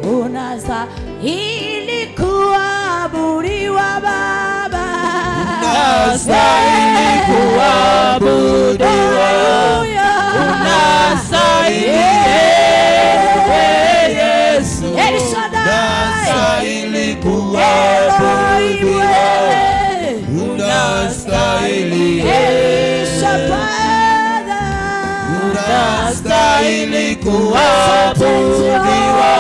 Unastahili kuabudiwa Baba. Unastahili kuabudiwa. Haleluya. Unastahili, ewe Yesu. El Shaddai. Unastahili Eloi kuabudiwa. Wewe. Unastahili. El Shaddai. Unastahili kuabudiwa.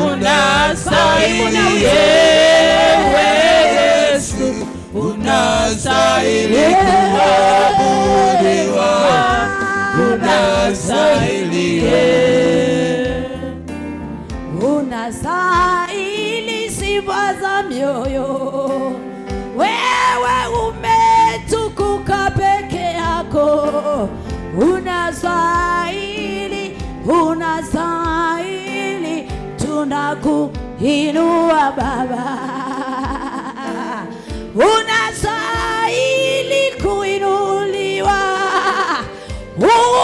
Unastahili, ewe Yesu. Unastahili kuabudiwa. Unastahili. Unastahili sifa za mioyo, wewe umetukuka peke yako. Unastahili, unastahili, tunakuinua Baba. Unastahili kuinuliwa,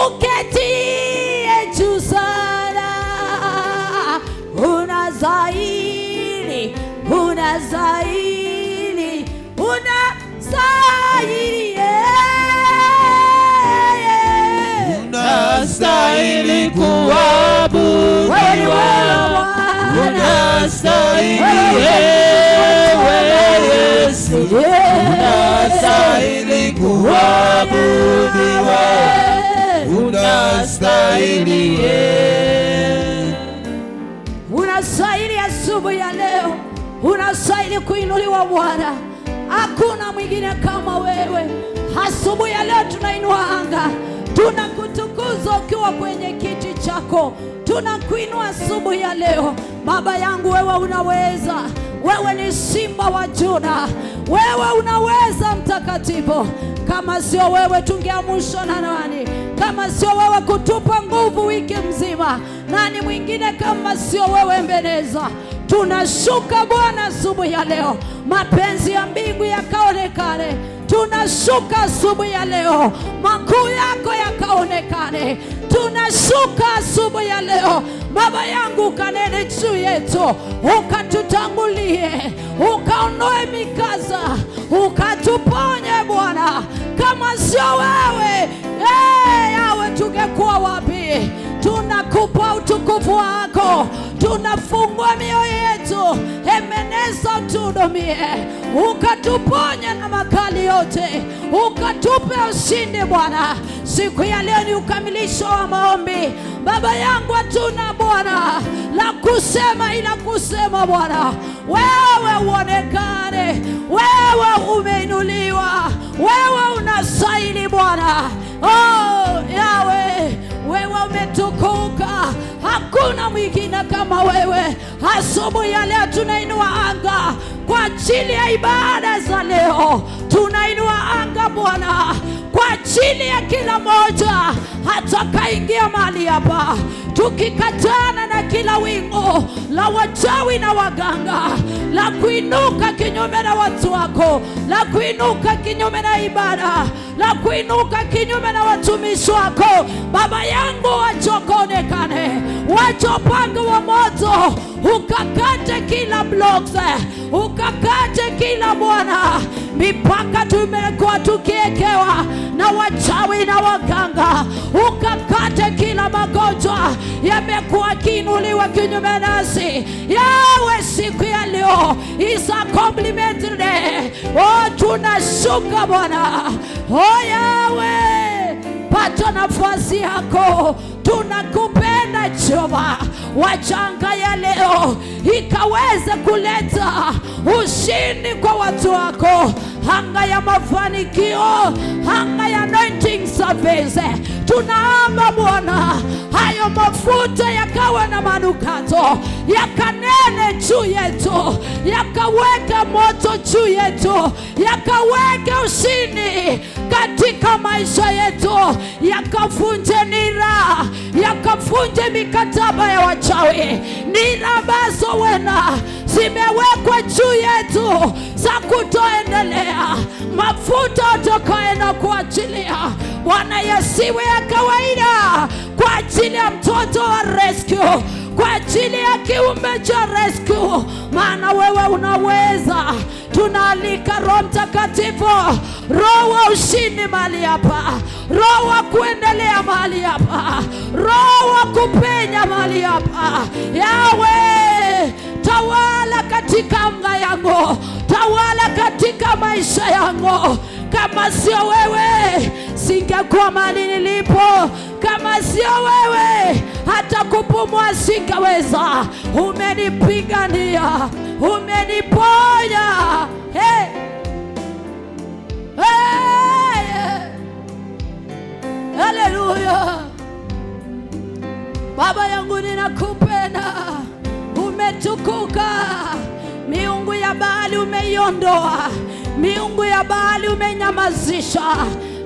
uketie juu sana. Unastahili, unastahili, unastahili, yeah. Unastahili Wewe ni kuabudiwa. wewe Bwana. Unastahili, ewe Yesu. Unastahili kuabudiwa. Unastahili. Unastahili asubuhi ya leo, unastahili kuinuliwa Bwana, hakuna mwingine kama wewe. Asubuhi ya leo tunainua anga, tunakutukuza ukiwa kwenye kiti chako, tunakuinua asubuhi ya leo. Baba yangu, wewe unaweza, wewe ni simba wa Juda, wewe unaweza mtakatifu. Kama sio wewe tungeamshwa na nani? Kama sio wewe kutupa nguvu wiki mzima, nani mwingine kama sio wewe Ebeneza? Tunashuka Bwana asubuhi ya leo, mapenzi ya mbingu yakaonekane. Tunashuka asubuhi ya leo, makuu yako yakaonekane. Tunashuka asubuhi ya leo, Baba yangu, ukanene juu yetu, ukatutangulie, ukaondoe mikaza, ukatuponye Bwana. Kama sio wewe, hey, yawe tungekuwa wapi? Tunakupa utukufu wako, tunafungua mioyo yetu. Ebeneza, tuhudumie, ukatuponya na makali yote, ukatupe ushindi Bwana. Siku ya leo ni ukamilisho wa maombi. Baba yangu, hatuna Bwana la kusema ila kusema Bwana, wewe uonekane, wewe umeinuliwa, wewe unastahili Bwana. Oh, Yawe, wewe umetukuka, hakuna mwingine kama wewe. Asubuhi ya leo tunainua anga kwa ajili ya ibada za leo, tunainua anga Bwana kwa ajili ya kila mmoja atakaingia mahali hapa, tukikatana na kila wingu la wachawi na waganga la kuinuka kinyume na watu wako, la kuinuka kinyume na ibada, la kuinuka kinyume na watumishi wako. Baba yangu, wacha wakaonekane, wacha upanga wa moto ukakate kila blocks, ukakate kila Bwana mipaka tumekuwa tukiekewa na wachawi na waganga, ukakate kila magonjwa yamekuwa kiinuliwa kinyume nasi. Yawe, siku ya leo is a complimentary day. Oh, tunashuka Bwana. Oh, Yawe, pata nafasi yako, tunakupenda Jehova. Wacha anga ya leo ikaweze kuleta ushindi kwa watu wako, anga ya mafanikio, anga ya anointing service. Tunaomba Bwana, hayo mafuta yakawa na manukato, yakanene juu yetu, yakaweka moto juu yetu, yakaweke ushindi katika maisha yetu, yakavunje nira, yakavunje mikataba ya wachawi, nira ambazo wena zimewekwa juu yetu za kutoendelea. Mafuta utakaenda kuachilia Bwana yasiwe ya kawaida kwa ajili ya mtoto wa Rescue, kwa ajili ya kiumbe cha Rescue, maana wewe unaweza. Tunaalika Roho Mtakatifu, Roho wa ushindi mahali hapa, Roho wa kuendelea mahali hapa, Roho wa kupenya mahali hapa. Yawe, tawala katika anga yangu, tawala katika maisha yangu. Kama sio wewe, singekuwa mahali nilipo. Kama sio wewe, hata kupumua singeweza. Umenipigania, umeniponya. Hey. Hey. Haleluya. Baba yangu ninakupenda, umetukuka. Miungu ya Baali umeiondoa, miungu ya Baali umenyamazisha.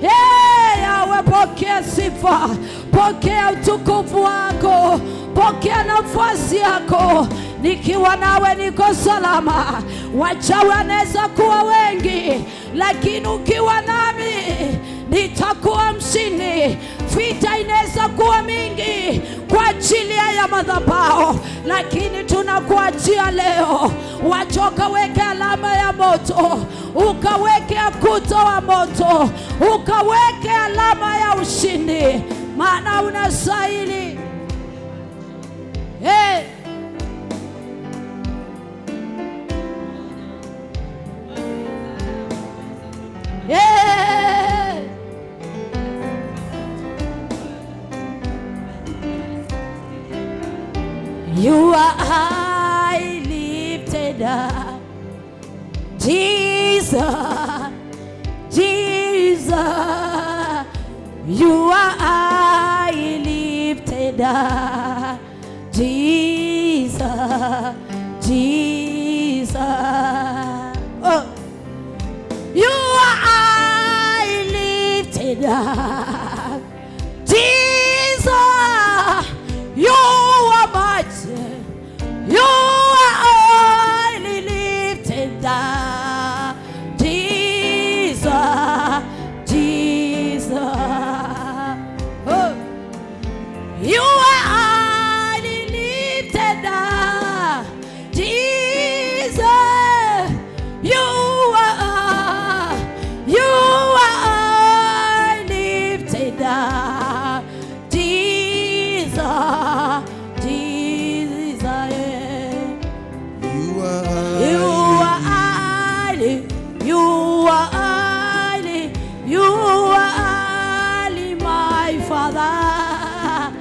Hey, Yawe, pokea sifa, pokea utukufu wako, pokea nafasi yako. Nikiwa nawe niko salama. Wachawi wanaweza kuwa wengi, lakini ukiwa nami nitakuwa mshindi. Vita inaweza kuwa mingi kwa ajili ya madhabahu, lakini tunakuachia leo. Wacha ukaweke alama ya moto, ukaweke ukuta wa moto, ukaweke alama ya ushindi, maana unastahili. Hey. Yeah. You are high lifted up, Jesus, Jesus. You are high lifted up, Jesus, Jesus. Oh. You are high lifted up, Jesus. You are mighty. You are highly lifted up, Jesus, Jesus. Oh. You are highly lifted up, Jesus. You are highly lifted up, Jesus, Jesus. Yeah. You are You are highly, you are highly, you are highly, my Father.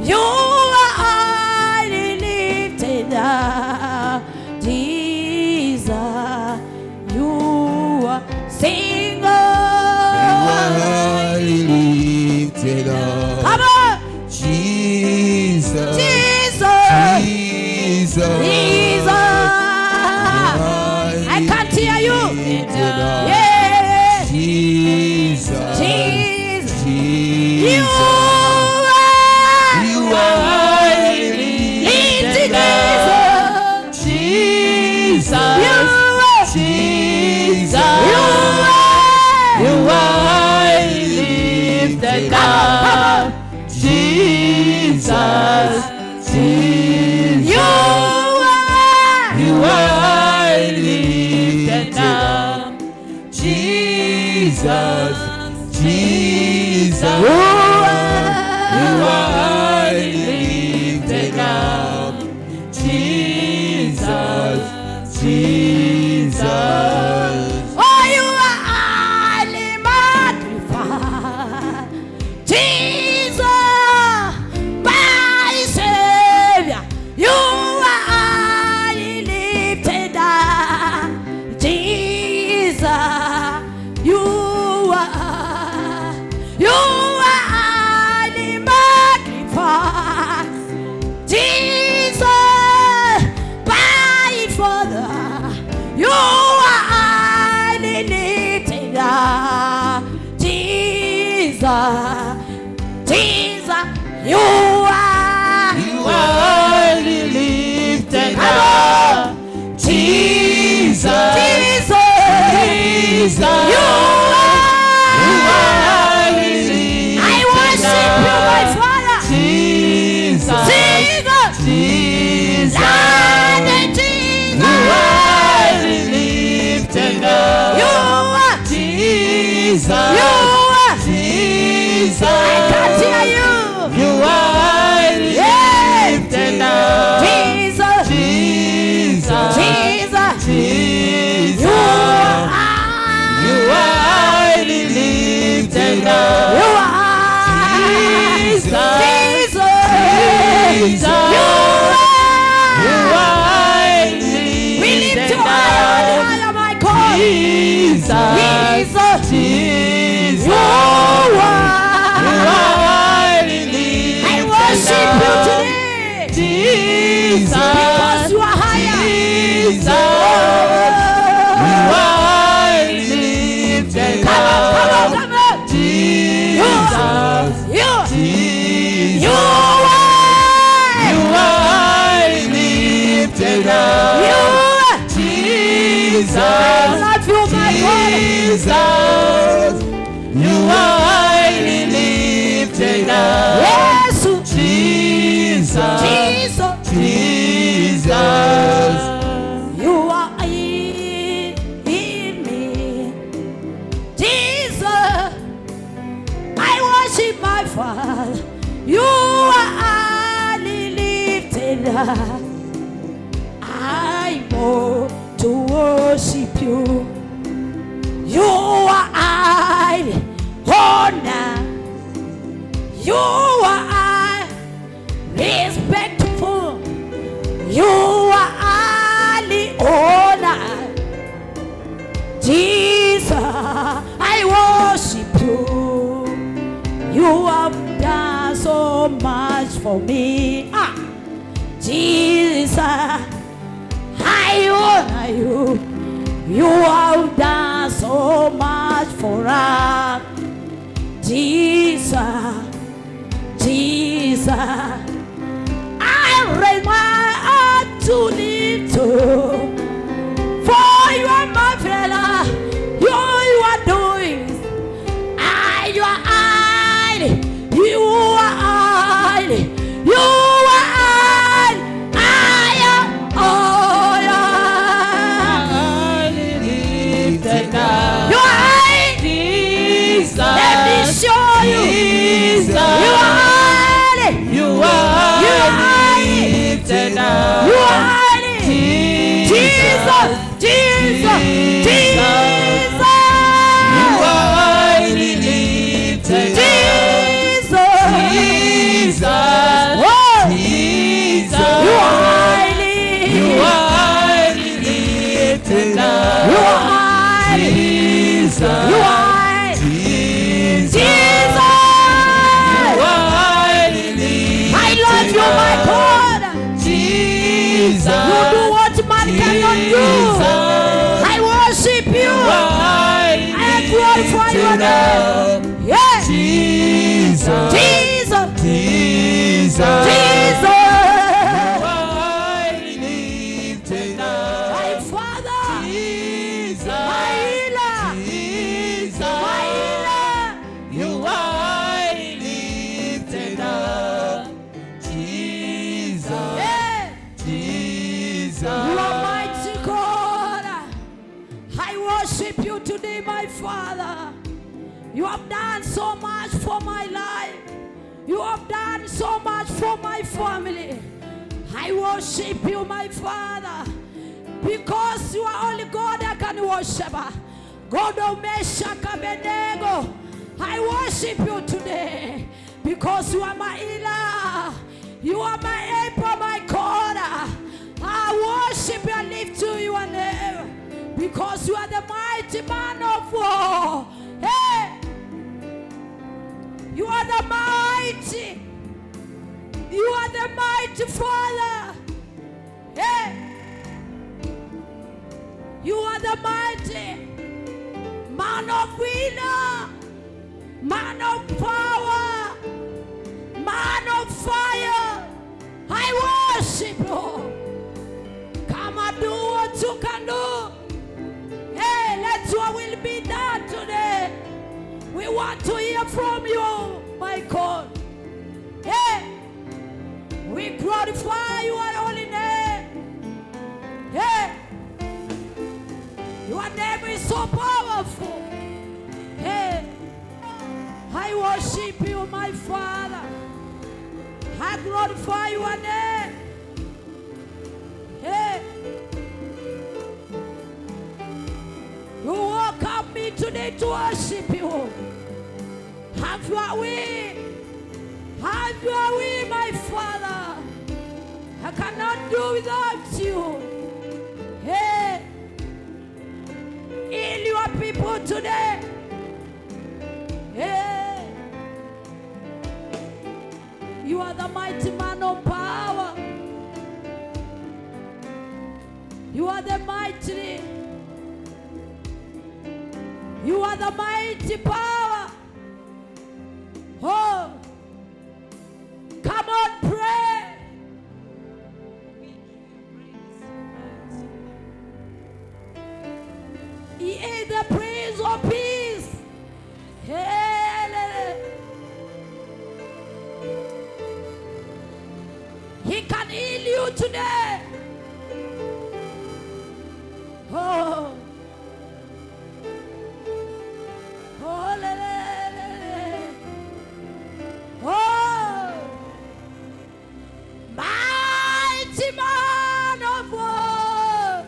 You are highly lifted up, Jesus. You are single. You are highly lifted up. Come on, Jesus. Jesus, Jesus. Jesus. I can't hear you. Lifted up. Yeah, Jesus. Jesus. You Jesus. are You are highly lifted lifted up. up. Jesus, You are, Jesus, you are, you are highly lifted up. Jesus, Jesus, you are, you are highly lifted up. Jesus. Jesus. you are, You are highly lifted up. Jesus. Jesus. Oh, you are highly magnified. Jesus, my Savior, you are highly lifted up. Jesus, you are highly magnified. Jesus, my Father, Jesus. You You are. are highly I lifted worship you up. today Jesus. because you are higher. Jesus. You are highly lifted Come on, come on, up. come on. Jesus. You, Jesus. you are. You are highly lifted up. You. Jesus. I love you, my God. Jesus. You are highly lifted up. Yes. Jesus. Jesus. Jesus. You are in me. Jesus. I worship my Father. You are highly lifted up. I want to worship you. You are highly honored. You are high, respectful. You are highly honored. Jesus, I worship you. You have done so much for me. Ah, Jesus, I honor you. You have done so much for us. Jesus, Jesus, I raise my heart to lift you. For you are my fella, you are doing. I, you are I, you are I, you are I am, oh, yeah. Highly lifted up. You are I. Jesus. Let me show you. Jesus. You are I. You are You are highly lifted up. You are highly. Jesus, Jesus, Jesus. You are highly lifted up. Jesus. Jesus. Oh, Jesus. you are highly. You are highly lifted up. You are highly. Jesus. You are highly. Jesus. Jesus. You are highly lifted I love you, my up. God. Jesus. You do what man cannot do. Jesus. I worship you. You are highly I glorify your lifted name. up. Yeah. Jesus. Jesus. Jesus. Jesus. You are highly lifted up. My Father. Jesus. My healer. Jesus. My healer. You are highly lifted up. Jesus. Yeah. Jesus. You are mighty God. I worship you today, my Father. You have done so much for my life. You have done so much for my family. I worship you, my Father, because you are only God I can worship. God of Meshach Abednego, I worship you today because you are my healer. You are my helper, my God. I worship and lift to your name because you are the mighty man of war. Hey, you are the mighty. You are the mighty Father. Hey, you are the mighty man of winner, man of power, man of fire. I worship you. Come and do what you can do. Hey, let your will be done today. We want to hear from you, my God. Hey, we glorify your holy name. Hey, your name is so powerful. Hey, I worship you, my Father. I glorify your name. Hey, you woke up me today to worship you. Have your way. Have your way, my Father. I cannot do without you. Hey, heal your people today. You are the mighty man of power. You are the mighty. You are the mighty power. Oh, come on, pray. He is the Prince of Peace. Hey. He can heal you today. Oh. Oh, le, le, le, le. Oh. Mighty man of war.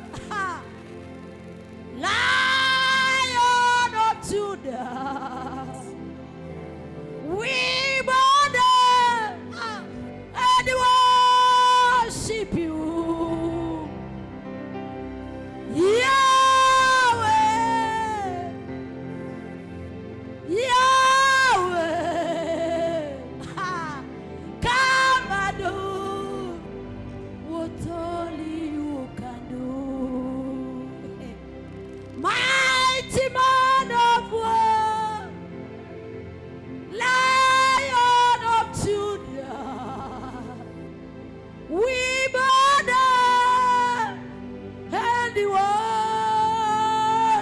Lion of Judah. We bow down and worship you. Yahweh, Yahweh, come and do what only you can do. Mighty man of war, Lion of Judah, we bow down and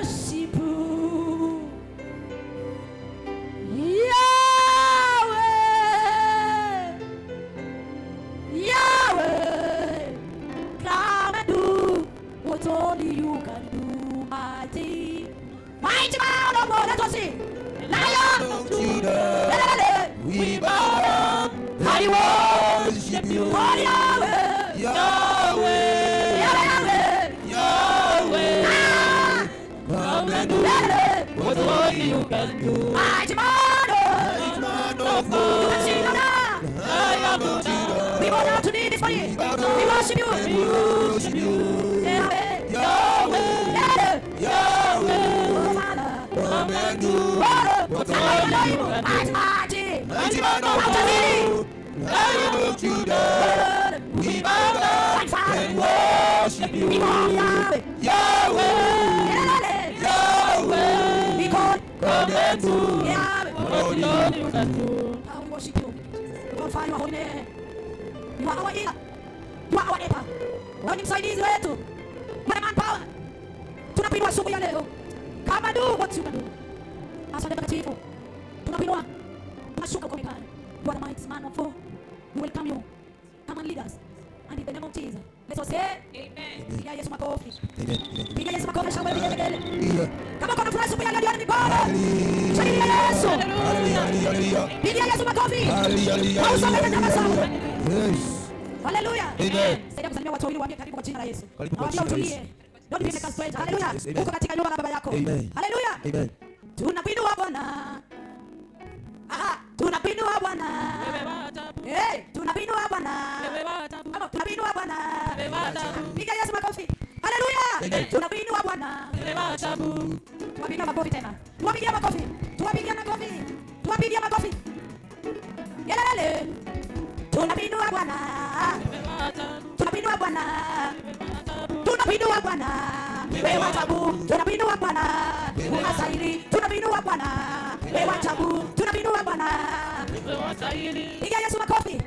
worship you. Yahweh, Yahweh, come and do what only you can do. Mighty, mighty man of war, let us sing. Lion of Judah, we bow down and worship you. Oh, Yahweh, Yahweh, Yahweh, Yahweh, ah, come and do Yahweh, what only you can do. Mighty man of Mighty man of You war, can see now. Lion of Judah, We bow down to thee this morning. bow down We worship you. and worship you. Yahweh, Yahweh, Yahweh, Yahweh, oh Father, come and do oh, what only you can do. mighty, Mighty man of war, Lion of Judah, we bow down and worship you. We call Yahweh, Yahweh, Yahweh, Yahweh, we call come and do Yahweh. what only you can do. How we worship you. We glorify your holy name. You are our healer. You are our helper. Wewe ni msaidizi wetu. You are man power. Tunakuinua asubuhi ya leo. Come and do what you can do. Asante Mtakatifu. Tunakuinua. Tunashuka kwa mipaka. You are the mighty man of war. We welcome you. Come and lead us. And in the name of Jesus. Let's all say Amen. Piga Yesu makofi. Amen. Piga Yesu makofi, shangwe vigelegele. Hallelujah. Kama kuna furaha asubuhi ya leo, jione mikono. Shangilia Yesu. Hallelujah. Hallelujah. Piga Yesu makofi. Hallelujah. Kwa tabasamu. Yes. Haleluya. Amen. Saidia kusalimia watu wawili, waambie karibu kwa jina la Yesu. Karibu kwa Na waambie jina la utulie. Yesu. Don't be a stranger. Haleluya. Yes, amen. Uko katika nyumba la baba yako. Amen. Haleluya. Amen. Tunakuinua Bwana. Aha, tunakuinua Bwana. Eh, tunakuinua Bwana. Ama tunakuinua Bwana. Piga Yesu makofi. Haleluya. Amen. Tunakuinua Bwana. Tuwapigie makofi tena. Tuwapigie makofi. Tuwapigie makofi. Tuwapigie makofi. Yelele. Tunakuinua Bwana. Tunakuinua Bwana. Tunakuinua Bwana. Wewe wa tabu. Tunakuinua Bwana. Unastahili. Tunakuinua Bwana. Wewe wa tabu. Tunakuinua Bwana. Piga Yesu makofi.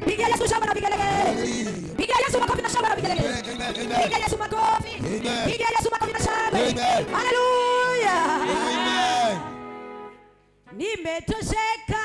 Piga Yesu shangwe na vigelegele. Piga Yesu makofi na shangwe na vigelegele. Amen. Amen. Piga Yesu makofi. Amen. Piga Yesu makofi na shangwe. Amen. Haleluya. Amen. Nimetosheka.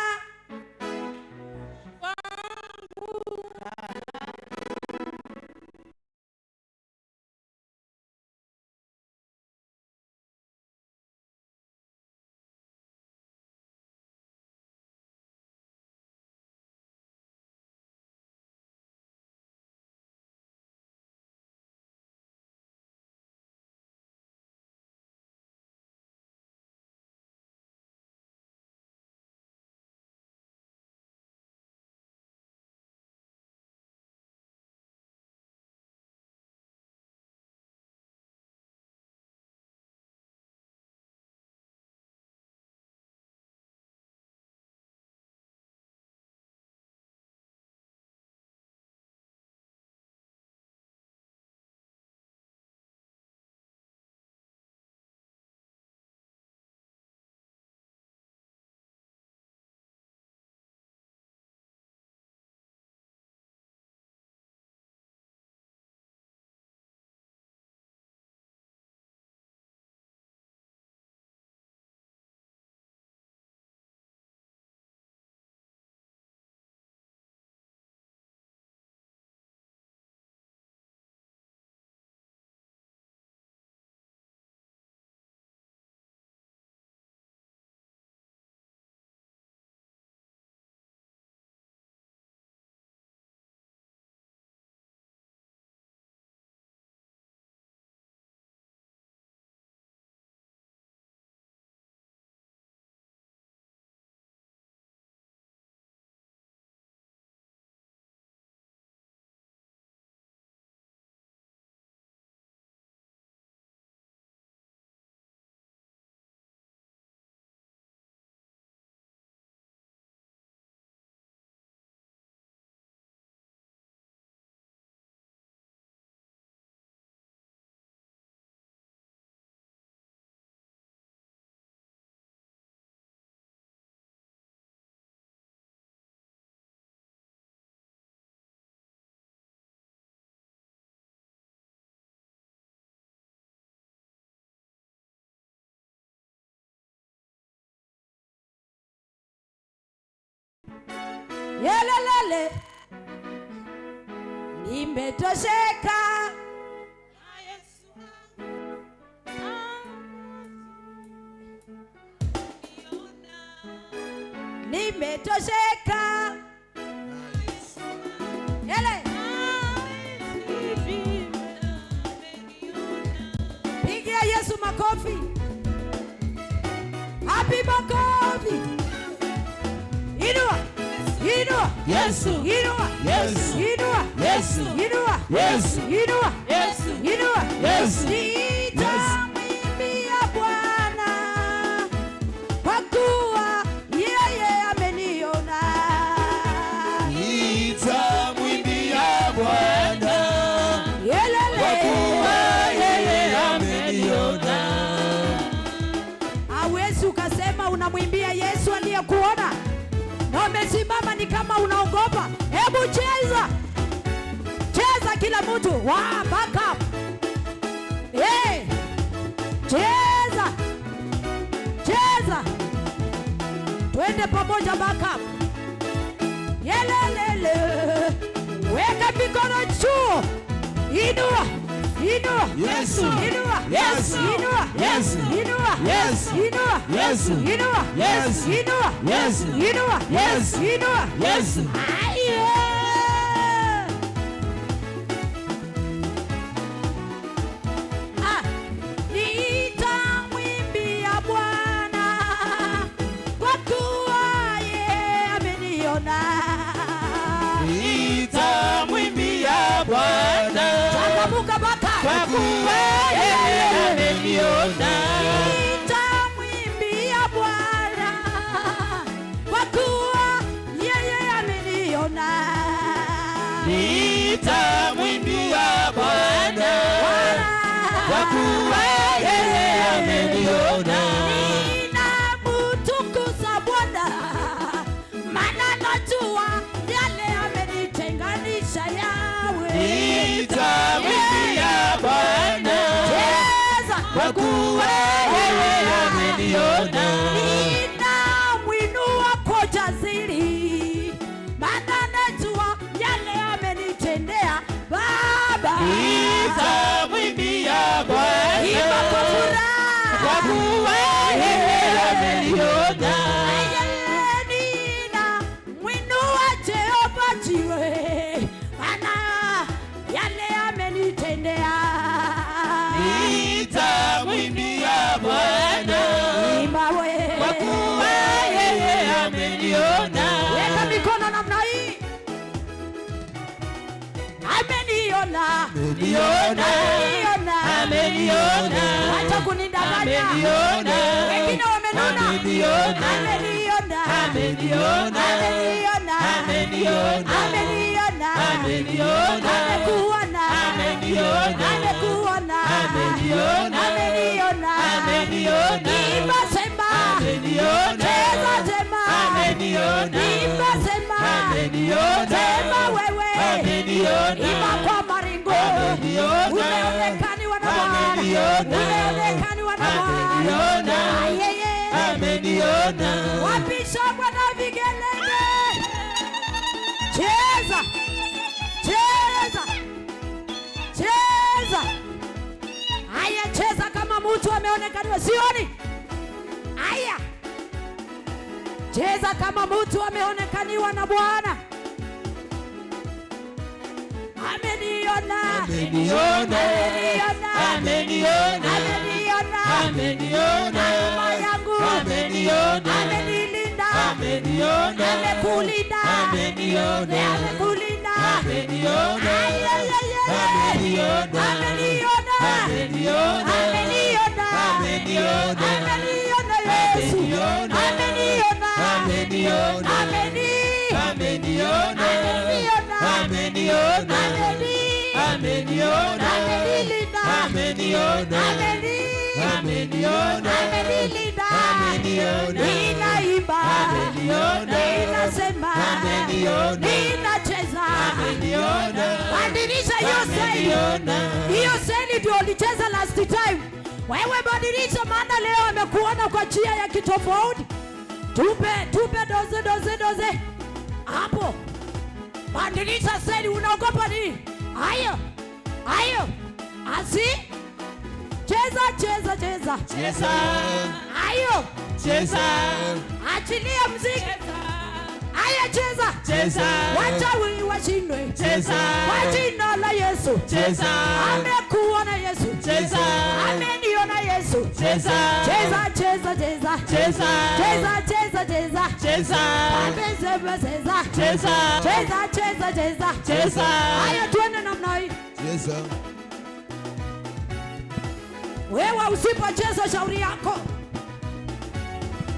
Yelelele, nimetosheka. Nimetosheka. Ele, pigia Yesu makofi. Happy makofi. Inua, inua, Yesu. inua, Yesu. inua, Yesu. inua, Yesu. inua, Yesu. inua. Yesu. Nitamwimbia Bwana kwa kuwa yeye ameniona. Nitamwimbia Bwana Yelele. kwa kuwa yeye ameniona. Hawezi ukasema unamwimbia Yesu aliyekuona na umesimama ni kama unaogopa. Hebu cheza, cheza kila mtu wa back up. Hey, cheza, cheza, twende pamoja back up. Yelelele, weka mikono juu, inua, inua, Yesu. inua, Yesu. inua, Yesu. inua, Yesu. inua, Yesu. inua, Yesu. inua, Yesu. inua, Yesu. inua. Yesu. Aye. Ah, nitamwimbia Bwana kwa kuwa yeye ameniona. Nitamwimbia Bwana Changamuka baka. kwa kuwa yeye ameniona. Nitamwimbia Bwana kwa kuwa yeye ameniona. Nitamwimbia Bwana Bwana. kwa kuwa yeye ameniona. Ninamtukuza Bwana, maana najua yale amenitenganisha yawe. Nitamwimbia Bwana Cheza. kwa kuwa yeye ameniona. Ninamwinua kwa ujasiri, maana najua yale amenitendea Baba. Nitamwimbia Imba kwa Bwana furaha. kwa kuwa yeye ameniona. Ninamwinua Jehova Jireh, maana yale amenitendea. Nitamwimbia Bwana Imba we. kwa kuwa yeye ameniona. Weka mikono namna hii. Ameniona. Ameniona. Ameniona. Ameniona. Wacha kunidanganya. Ameniona. Wengine wamenona. Ameniona. Ameniona. Ameniona. Ameniona. Ameniona. Ameniona. Ameniona. Amekuona. Ameniona. Amekuona. Ameniona. Ameniona. Ameniona. Imba sema. Ameniona. Cheza sema. Ameniona. Imba sema. Ameniona. Sema wewe. Ameniona. Imba kwa maringo. Ameniona. Umeonekaniwa na Bwana. Ameniona. Umeonekaniwa na Bwana. Ameniona. Ayeye. Ameniona. Wapi shangwe na vigelegele? Cheza. Cheza. Cheza. Haya, cheza kama mtu ameonekaniwa. Sioni. Haya. Cheza kama mtu ameonekaniwa na Bwana. Ameniona. Ameniona. Ameniona. Ameniona. Ameniona. Ameniona. Nyuma yangu. Ameniona. Amenilinda. Ameniona. Amekulinda. Ameniona. Amekulinda. Ameniona. Ay, ay, ay, ay. Ameniona. Ameniona. Ameniona. Ameniona. Ameniona. Ameniona Yesu. Ameniona. Ameniona. Ameniona. Ameni. Ameniona. Ameniona. Ameniona. Ameni. Ameniona. Amenilinda. Ameniona. Ameni. Ameniona. Amenilinda. Ameniona. Ninaimba. Ameniona. Ninasema. Ameniona. Ninacheza. Ameniona. Badilisha hiyo seli. Ameniona. Hiyo seli ndio ulicheza last time. Wewe badilisha, maana leo amekuona kwa njia ya kitofauti. Tupe, tupe doze doze doze. Hapo badilisha seli, unaogopa nini? Hayo hayo, asi cheza cheza cheza Cheza. Hayo. Cheza. Achilia mziki. Haya, cheza. Cheza. Wachawi washindwe Cheza. kwa jina la Yesu. Cheza. Amekuona Yesu. Cheza. Ameniona Yesu. Cheza. Cheza cheza cheza. Cheza. Cheza cheza cheza. Cheza. Amesema cheza. Cheza. Cheza cheza cheza. Cheza. Haya, tuende namna hii. Cheza. Wewe usipocheza, shauri yako.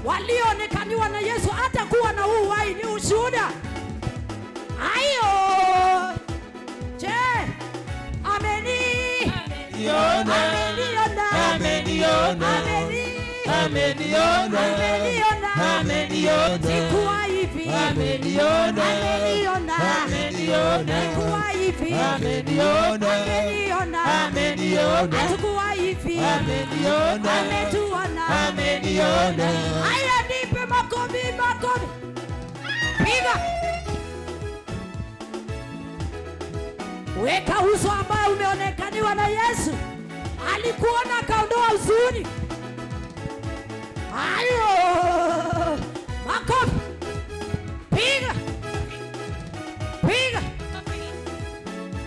Walioonekaniwa na Yesu hata kuwa na huu uhai ni ushuhuda. Ayo. Je, ameni Ameniona. ameniona. Ameniona. Ameni Ameniona. ameniona. Ameniona. Sikuwa hivi. Ameniona. Ameniona. Ameniona. Sikuwa hivi. Ameniona. Ameniona. Ameniona. Hatukuwa hivi. Ameniona. Ametuona. Ameniona. Haya, nipe makofi, makofi. Piga. Weka uso ambao umeonekaniwa na Yesu. Alikuona akaondoa huzuni. Ayo. Makofi. Piga. Piga.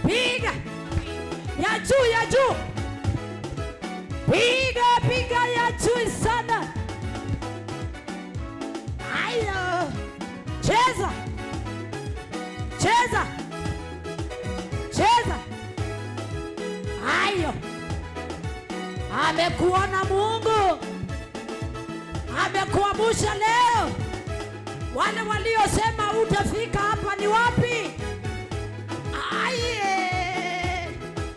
Piga. Ya juu, ya juu. Piga, piga ya juu sana. Ayo. Cheza. Cheza. Cheza. Ayo. Amekuona Mungu. Amekuamusha leo. Wale waliosema utafika hapa ni wapi? Aye.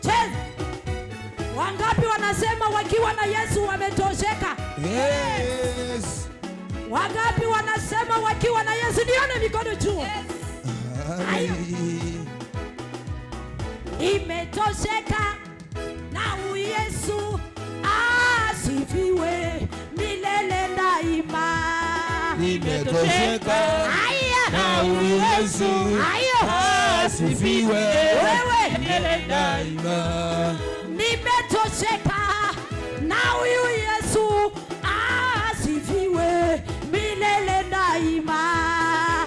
Cheza. Wangapi wanasema wakiwa na Yesu wametosheka? Yes. Wangapi wanasema wakiwa na Yesu? Nione mikono juu. Ayo. Nimetosheka na huyu Yesu, asifiwe milele daima. Nimetosheka Aya. na huyu Yesu, Ayo. asifiwe Wewe. milele daima. Nimetosheka na huyu Yesu, asifiwe milele daima.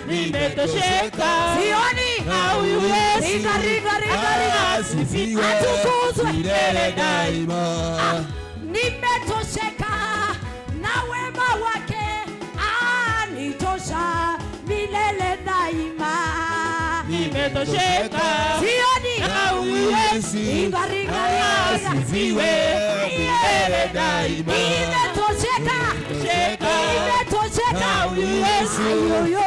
Nimetosheka Sioni. na huyu Yesu, Riga, riga, riga, riga. Asifiwe Atukuzwe. milele daima. Nimetosheka na wema wake, anitosha milele daima. Nimetosheka Sioni. na huyu Yesu, Riga, riga, riga, riga. Asifiwe milele daima. Nimetosheka. Nimetosheka Nimetosheka. na huyu Yesu, Ayoyo.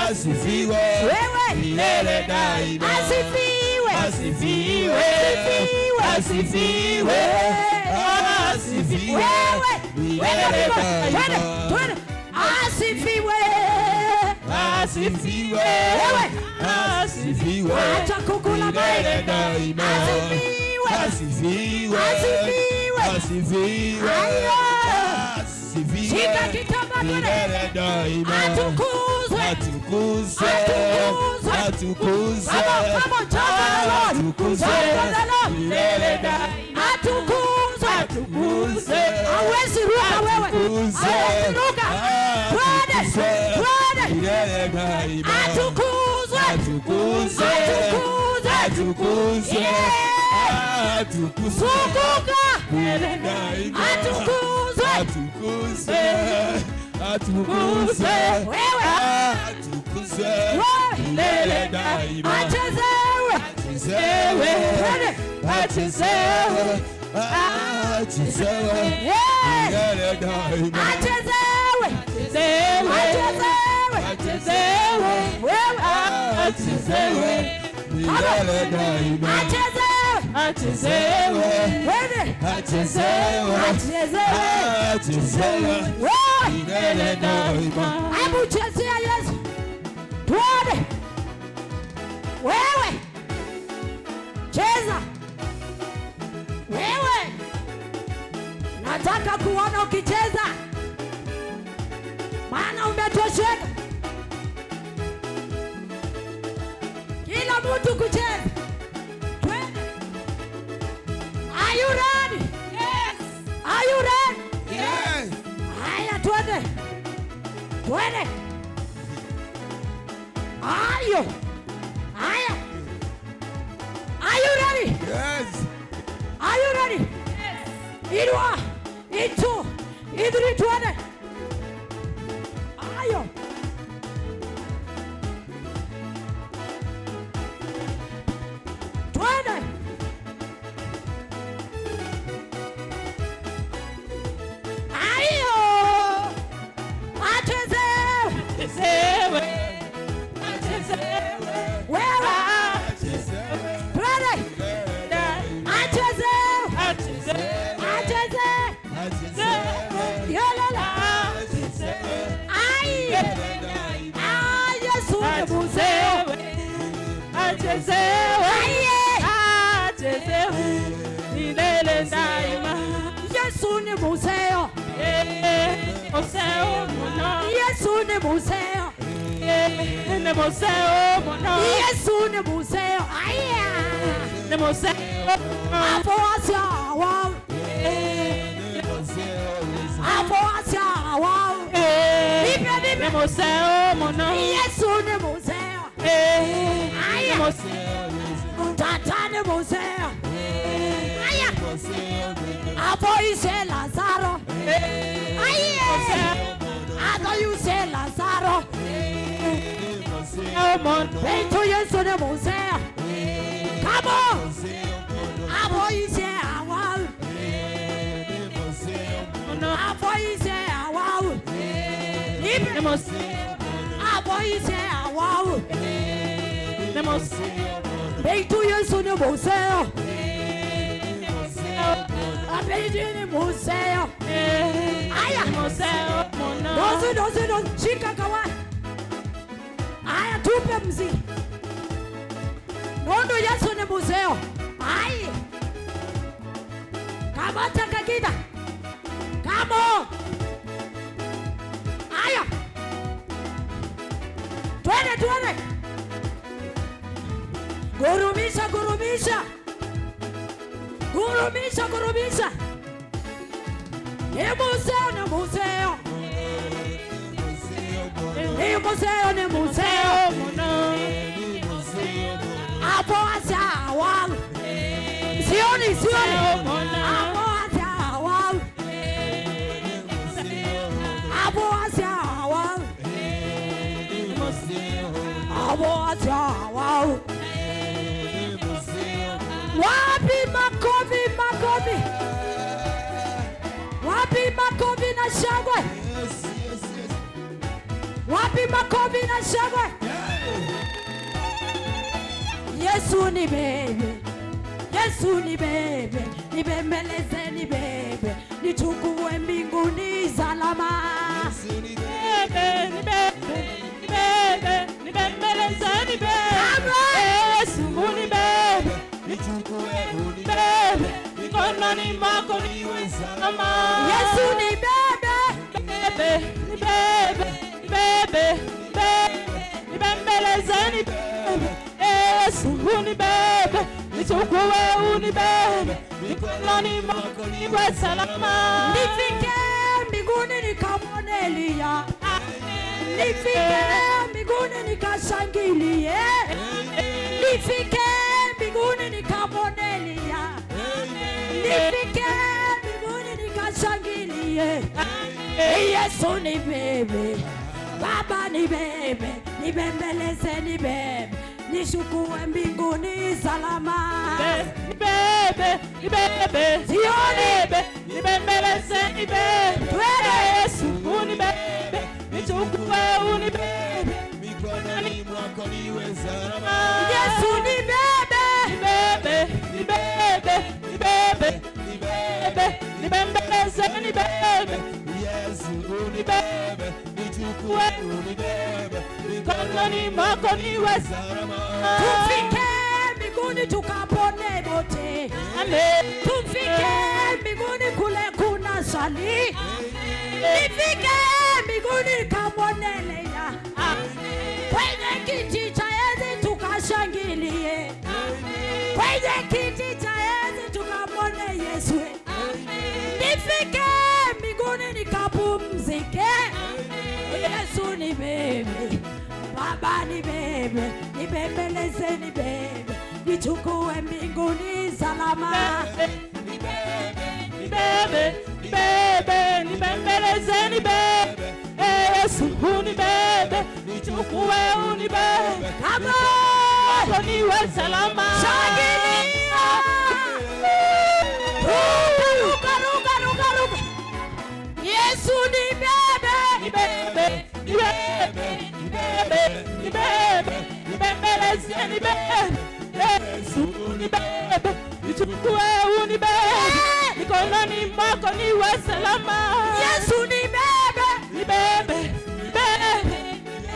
Asifiwe Wewe. milele daima. Asifiwe. Asifiwe. Asifiwe. Asifiwe. Asifiwe Wewe. milele Weka mikono. Twende, daima. twende. Asifiwe. Asifiwe. Wewe. Asifiwe Acha kukula milele mic. daima. Asifiwe. Asifiwe. Asifiwe. Asifiwe. Ayo. Asifiwe Shika kitambaa, twende. milele daima. Atukuzwe. Atukuzwe. Atukuzwe. Atukuzwe. Come on, come on, jump for the Lord. Atukuzwe. Jump for the Lord. Milele daima. Atukuzwe. Atukuzwe. Hawezi ruka wewe. Atukuzwe. Hawezi ruka. Twende. Atukuzwe. Twende. Milele daima. Atukuzwe. Atukuzwe. Atukuzwe. Atukuzwe. Yeah. Atukuzwe. Zunguka. Milele daima. Atukuzwe. Atukuzwe. Atukuzwe. Wewe. Atukuzwe. Wewe. Milele daima. Achezewe. Achezewe. Twende. Achezewe. Achezewe. Yeah. Milele daima. Achezewe. Achezewe. Achezewe. Achezewe. Wewe. Achezewe. Milele daima. Achezewe. Achezewe. Twende. Achezewe. Achezewe. Achezewe. Wewe. Milele daima. Hebu chezea Yesu. Twende. Wewe. Cheza. Wewe. Nataka kuona ukicheza. Maana umetosheka. Are you ready? Yes. Are you ready? Yes. Haya, twende. Twende. Ayo. Haya. Are you ready? Yes. Are you ready? Yes. Inua. Itu. Idri, twende. Ayo. Twende. Ayo. Achezewe. Achezewe. Achezewe. Wewe. Achezewe. Twende. Achezewe. Achezewe. Acheze. Achezewe. Yelele. Achezewe. Ai. Ah, Yesu ni muzeo. Achezewe. Aye. Achezewe. Milele daima. Yesu ni muzeo. Museo muno. Yesu ni muzeo. Ne museo muno. Yesu ni muzeo. Aya. Ne museo. Hapo acha wao. Hapo acha wao. Nipe, nipe. Ne museo muno. Yesu ni muzeo. Ne museo. Tata ni muzeo. Aya. Hapo ise Lazaro. Aye. Hapo ise Lazaro. Peito Yesu ni muzeo. Come on. Hapo ise awao. Hapo ise awao. Nipe. Ne museo. Hapo ise awao. Ne museo. Peito Yesu ni muzeo. Apeito ni muzeo. Aya. Ne museo muno. Dozi, dozi, dozi. Shika kawai. Aya, tupe mziki. Nondo Yesu ni muzeo. Ai. Kamata kakita. Come on. Aya. Twende, twende. Gurumisha, gurumisha. Gurumisha, gurumisha. Ni muzeo, ni muzeo. Ni muzeo, ni muzeo. Hapo acha wao. Sioni, sioni. Hapo acha wao. Hapo acha wao. Hapo acha wao. Wapi makofi, makofi? Wapi makofi na shangwe? Wapi makofi na shangwe? Yesu ni bebe. Yesu ni bebe. Nibembeleze ni bebe. Nichukue mbinguni salama. Bebe, ni bebe, ni bebe, nibembeleze ni bebe. Yesu ni bebe, bebe, mikononi mwako niwe salama. Yesu ni bebe. Bebe, ni bebe, ni bebe, ni bebe, nibembeleze ni bebe. Yesu ni bebe, nichukue unibebe, mikononi mwako niwe salama. Nifike mbinguni nikamwone Eliya. Nifike mbinguni nikashangilie. Nifike mbinguni nikamwone Eliya. Nifike mbinguni nikashangilie. Yesu ni bebe. Baba ni bebe. Nibembeleze ni bebe. Nishukue mbinguni salama. Ni bebe, ni bebe, Sioni. bebe, nibembeleze ni bebe. Twende. Yesu unibebe, nichukue unibebe. Mikononi mwako niwe salama. Yesu ni bebe. Ni bebe, ni bebe, ni bebe, Ni bebe. bebe, nibembeleze ni bebe. Yesu unibebe, nichukue unibebe, Mikononi mwako niwe salama. Tufike mbinguni tukapone wote. Amen. Tufike mbinguni kule kuna swali. Nifike mbinguni nikamwone Eliya. Kwenye kiti cha enzi tukashangilie. Kwenye kiti cha enzi tukamwone Baba nibebe, nibembeleze, nibebe, nichukue mbinguni salama. Nibebe, nibebe, nibembeleze, nibebe. Eh, Yesu, unibebe, nichukue, unibebe. Come on! Kwako niwe salama. Shangilia! Ruka, ruka, ruka, ruka, ruka. Yesu nibebe. Nibebe, nibebe, nibebe, nibebe, nibembeleze, nibebe. Yesu, unibebe, nichukue, unibebe. Mikononi mwako niwe salama. Yesu nibebe. Nibebe, nibebe,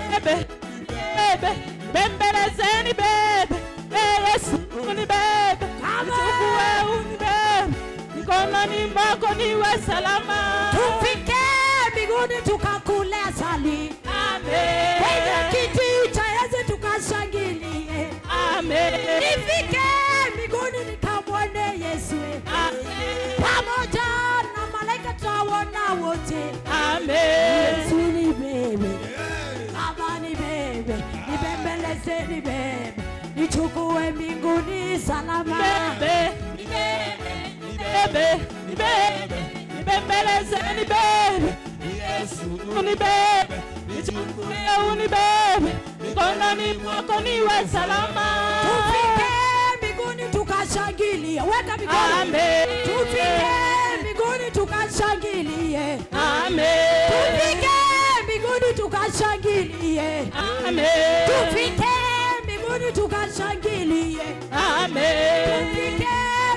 nibebe, nibebe, nibembeleze, nibebe. Eh, Yesu, unibebe, nichukue, unibebe. Mikononi mwako niwe salama. Tufike mbinguni tukakule asali. Amen. Kwenye kiti cha enzi tukashangilie. Amen. Nifike mbinguni nikamwone Yesu. Amen. Pamoja na malaika tutaona wote. Amen. Yesu nibebe. Baba nibebe, nibembeleze, nibebe, nichukue mbinguni salama. Nibebe, nibebe, nibebe, nibembeleze, nibebe. Yesu, Unibebe, nichukue, unibebe. Mikononi mwako niwe salama. Tufike mbinguni tukashangilie. Weka mikono. Amen. Tufike mbinguni tukashangilie. Amen. Tufike mbinguni tukashangilie. Amen. Tufike mbinguni tukashangilie. Amen. Tufike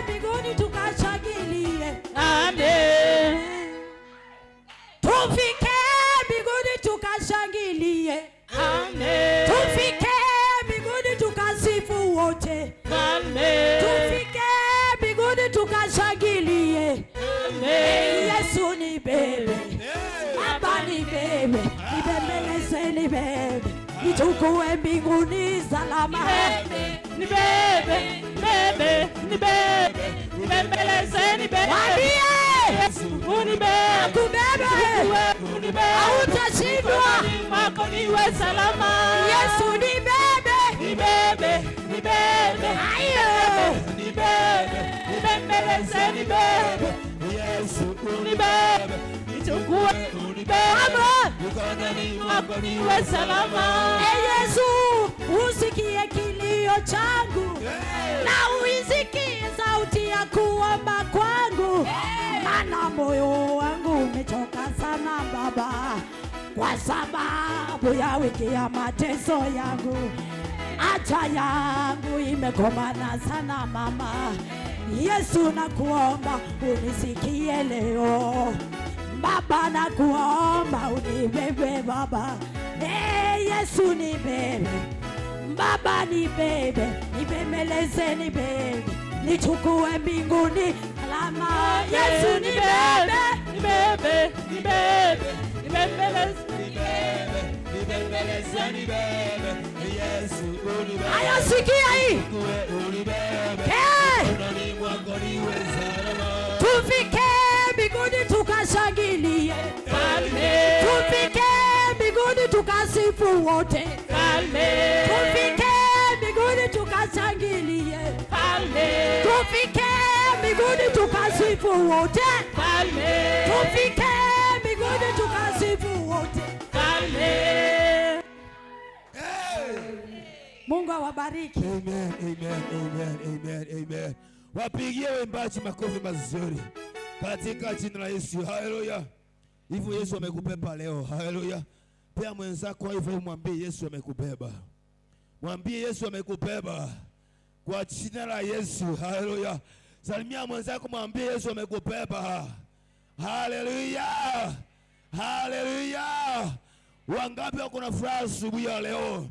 mbinguni tukashangilie. Amen. Tufike mbinguni tukashangilie. Amen. Tufike mbinguni tukasifu wote. Amen. Tufike mbinguni tukashangilie. Amen. Yesu nibebe, Baba nibebe, nibembeleze, nibebe, nichukue mbinguni salama. Nibebe, nibebe, nibebe, nibembeleze, nibebe. Mwambie Unibebe, akubebe, unibebe. hautashindwa. Mikononi mwako niwe salama. Yesu nibebe, Nibebe, nibebe, ayo. Nibebe, nibembeleze, nibebe. Yesu, Unibebe, nichukue, unibebe. Baba. Mikononi Mwako niwe salama. E Yesu, usikie kilio changu na uisikie sauti ya kuomba kwangu, maana moyo wangu umechoka sana Baba, kwa sababu ya wiki ya mateso yangu. Hacha yangu imekomana sana mama. Yesu, nakuomba unisikie leo. Baba, nakuomba unibebe Baba. Hey, Yesu nibebe. Baba nibebe, nibembeleze, nibebe, nichukue mbinguni salama. Yesu nibebe. Nibebe, nibebe, nibembeleze. Nibebe, nibembeleze, nibebe. Yesu, unibebe. Haya, sikia hii. Nichukue, unibebe. Hey! Mikononi mwako niwe salama. Tufike mbinguni tukashangilie. Amen. Tufike mbinguni tukasifu wote. Amen. Tufike mbinguni tukashangilie. Amen. Tufike mbinguni tukasifu wote. Amen. Tufike mbinguni tukasifu wote. Amen. Mungu awabariki. Amen, amen, amen, amen, amen. Wapigie waimbaji makofi mazuri katika jina la Yesu. Haleluya. Hivyo Yesu amekubeba leo. Haleluya. Pea mwenzako hivyo, mwambie Yesu amekubeba. Mwambie Yesu amekubeba kwa jina la Yesu. Haleluya. Salimia mwenzako, mwambie Yesu amekubeba. Haleluya. Haleluya. Wangapi wako na furaha asubuhi ya leo?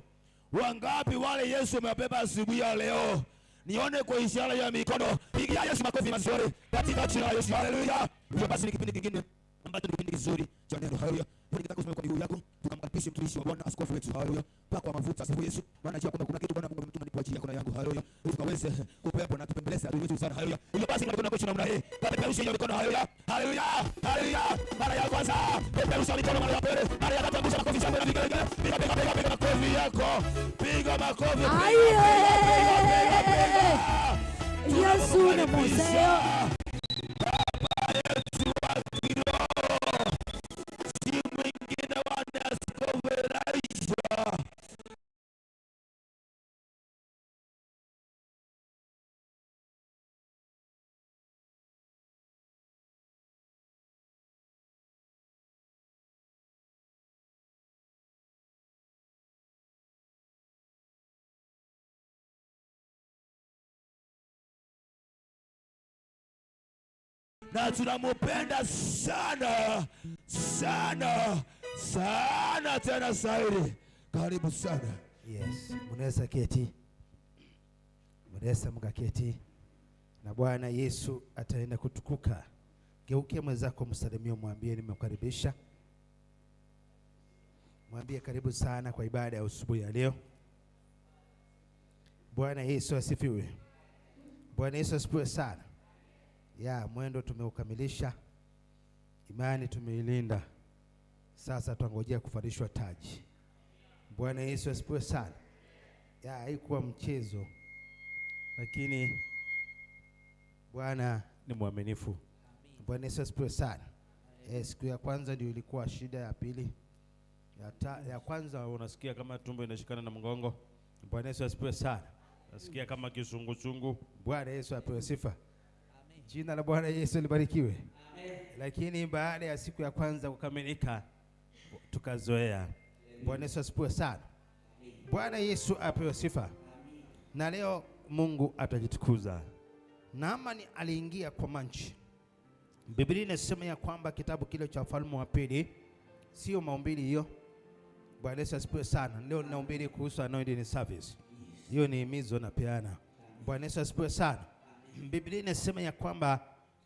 Wangapi wale Yesu amewabeba asubuhi ya leo? Nione kwa ishara ya mikono. Pigia Yesu makofi mazuri katika jina la Yesu. Haleluya. Hivyo basi ni kipindi kingine ambacho Ambacho ni kipindi kizuri cha neno. Haleluya. Ningetaka usimame kwa miguu yako, tukamkaribishe mtumishi wa Bwana, askofu wetu. Haleluya. Paka mafuta, asifiwe Yesu. Maana najua kwamba kuna kitu Bwana Mungu ametuma ni kwa ajili yako na yangu. Haleluya. Ili tukaweze kupepo na tupembeleze adui wetu sana. Haleluya. Hivyo basi mikono yako namna hii. Peperusha hiyo mikono. Haleluya. Haleluya. Haleluya. Mara ya kwanza, peperusha mikono mara ya pili. Mara ya tatu, angusha makofi shangwe na vigelegele. Piga piga piga piga makofi yako. Piga makofi. Aye. Yesu ni museo. Baba yetu wa kiroho, si mwingine wa Askofu Elijah. Na tunamupenda sana sana sana tena zaidi. Karibu sana. Yes, mnaweza keti, mnaweza mkaketi, na Bwana Yesu ataenda kutukuka. Geukia mwenzako, msalimie, mwambie nimekukaribisha, mwambie karibu sana kwa ibada ya asubuhi ya leo. Bwana Yesu asifiwe. Bwana Yesu asifiwe sana. Ya mwendo tumeukamilisha, imani tumeilinda, sasa twangojea kuvalishwa taji. Bwana Yesu asifiwe sana. Ya haikuwa mchezo, lakini Bwana ni mwaminifu. Bwana Yesu asifiwe sana. Siku ya kwanza ndio ilikuwa shida, ya pili ya kwanza unasikia kama tumbo inashikana na mgongo. Bwana Yesu asifiwe sana. Nasikia kama kisungusungu. Bwana Yesu apewe sifa. Jina la Bwana Yesu libarikiwe. Lakini baada ya siku ya kwanza kukamilika tukazoea. Bwana Yesu asifiwe sana. Bwana Yesu apewe sifa. Na leo Mungu atajitukuza. Naamani aliingia kwa manchi. Biblia inasema ya kwamba kitabu kile cha Wafalme wa Pili, sio mahubiri hiyo. Bwana Yesu asifiwe sana. Leo ninahubiri kuhusu anointing service. Hiyo ni himizo napeana. Bwana Yesu asifiwe sana. Biblia inasema ya kwamba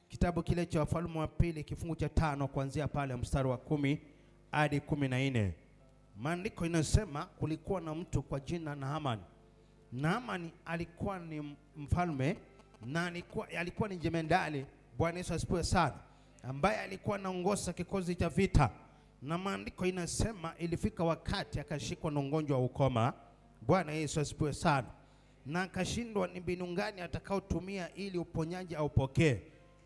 kitabu kile cha Wafalme wa Pili kifungu cha 5 kuanzia pale mstari wa 10 hadi 14. Maandiko inasema kulikuwa na mtu kwa jina Naamani. Naamani alikuwa ni mfalme na alikuwa ni jemedali. Bwana Yesu asifiwe sana, ambaye alikuwa anaongoza kikosi cha vita. Na maandiko inasema ilifika wakati akashikwa na ugonjwa wa ukoma. Bwana Yesu asifiwe sana. Na akashindwa ni mbinu gani atakayotumia ili uponyaji aupokee.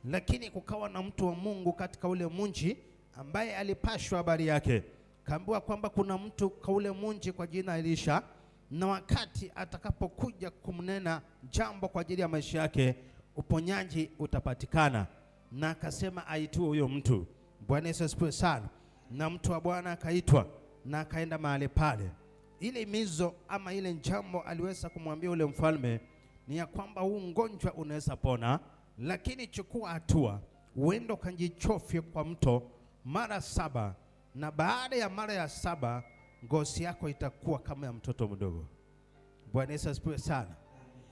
Lakini kukawa na mtu wa Mungu katika ule mji ambaye alipashwa habari yake. Kaambiwa kwamba kuna mtu kwa ule mji kwa jina Elisha, na wakati atakapokuja kumnena jambo kwa ajili ya maisha yake, uponyaji utapatikana. Na akasema aitwe huyo mtu. Bwana Yesu asifiwe sana. Na mtu wa Bwana akaitwa na akaenda mahali pale. Ile mizo ama ile jambo aliweza kumwambia ule mfalme ni ya kwamba huu mgonjwa unaweza pona, lakini chukua hatua, uende ukajichofye kwa mto mara 7, na baada ya mara ya 7 ngozi yako itakuwa kama ya mtoto mdogo. Bwana Yesu asifiwe sana.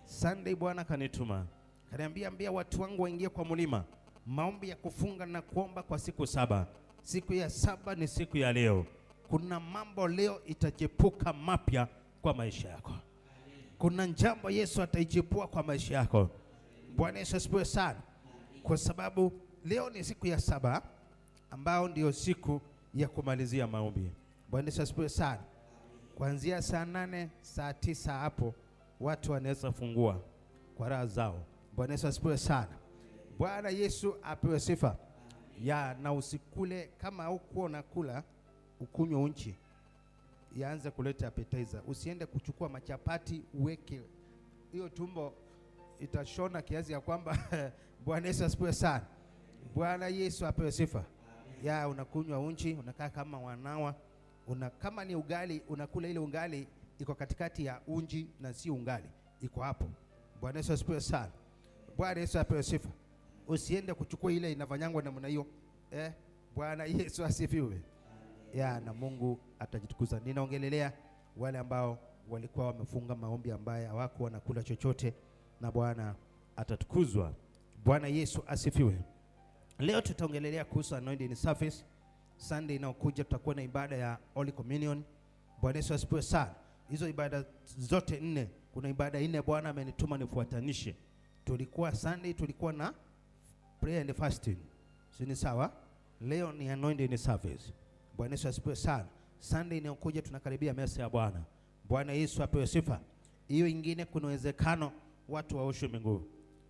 Sunday Bwana kanituma, kaniambia ambia watu wangu waingie kwa mlima, maombi ya kufunga na kuomba kwa siku 7. Siku ya 7 ni siku ya leo. Kuna mambo leo itachepuka mapya kwa maisha yako. Kuna jambo Yesu ataichepua kwa maisha yako. Bwana Yesu asifiwe sana. Kwa sababu leo ni siku ya 7 ambao ndio siku ya kumalizia maombi. Bwana Yesu asifiwe sana. Kuanzia saa 8, saa 9 hapo watu wanaweza fungua kwa raha zao. Bwana Yesu asifiwe sana. Bwana Yesu apewe sifa. Ya, na usikule kama hukuwa unakula, ukunywe unchi. Yaanze kuleta appetizer. Usiende kuchukua machapati uweke hiyo tumbo itashona kiasi ya kwamba Bwana Yesu asifiwe sana. Bwana Yesu apewe sifa. Ya, unakunywa unchi, unakaa kama wanawa, kama ni ugali unakula ile ugali iko katikati ya unji na si ugali, iko hapo. Bwana Yesu asifiwe sana. Bwana Yesu apewe sifa. Usiende kuchukua ile inafanyangwa namna hiyo. Bwana Yesu asifiwe. Ya, na Mungu atajitukuza. Ninaongelelea wale ambao walikuwa wamefunga maombi ambaye hawakuwa wanakula chochote, na Bwana atatukuzwa. Bwana Yesu asifiwe. Leo tutaongelelea kuhusu anointing service. Sunday inayokuja tutakuwa na ibada ya Holy Communion. Bwana Yesu asifiwe sana. Hizo ibada zote nne, kuna ibada nne Bwana amenituma nifuatanishe. Tulikuwa Sunday tulikuwa na prayer and fasting, si ni sawa? Leo ni anointing service. Bwana Yesu asifiwe sana. Sunday inayokuja tunakaribia meza ya Bwana. Bwana Yesu apewe sifa. Hiyo ingine kuna uwezekano watu waoshwe miguu.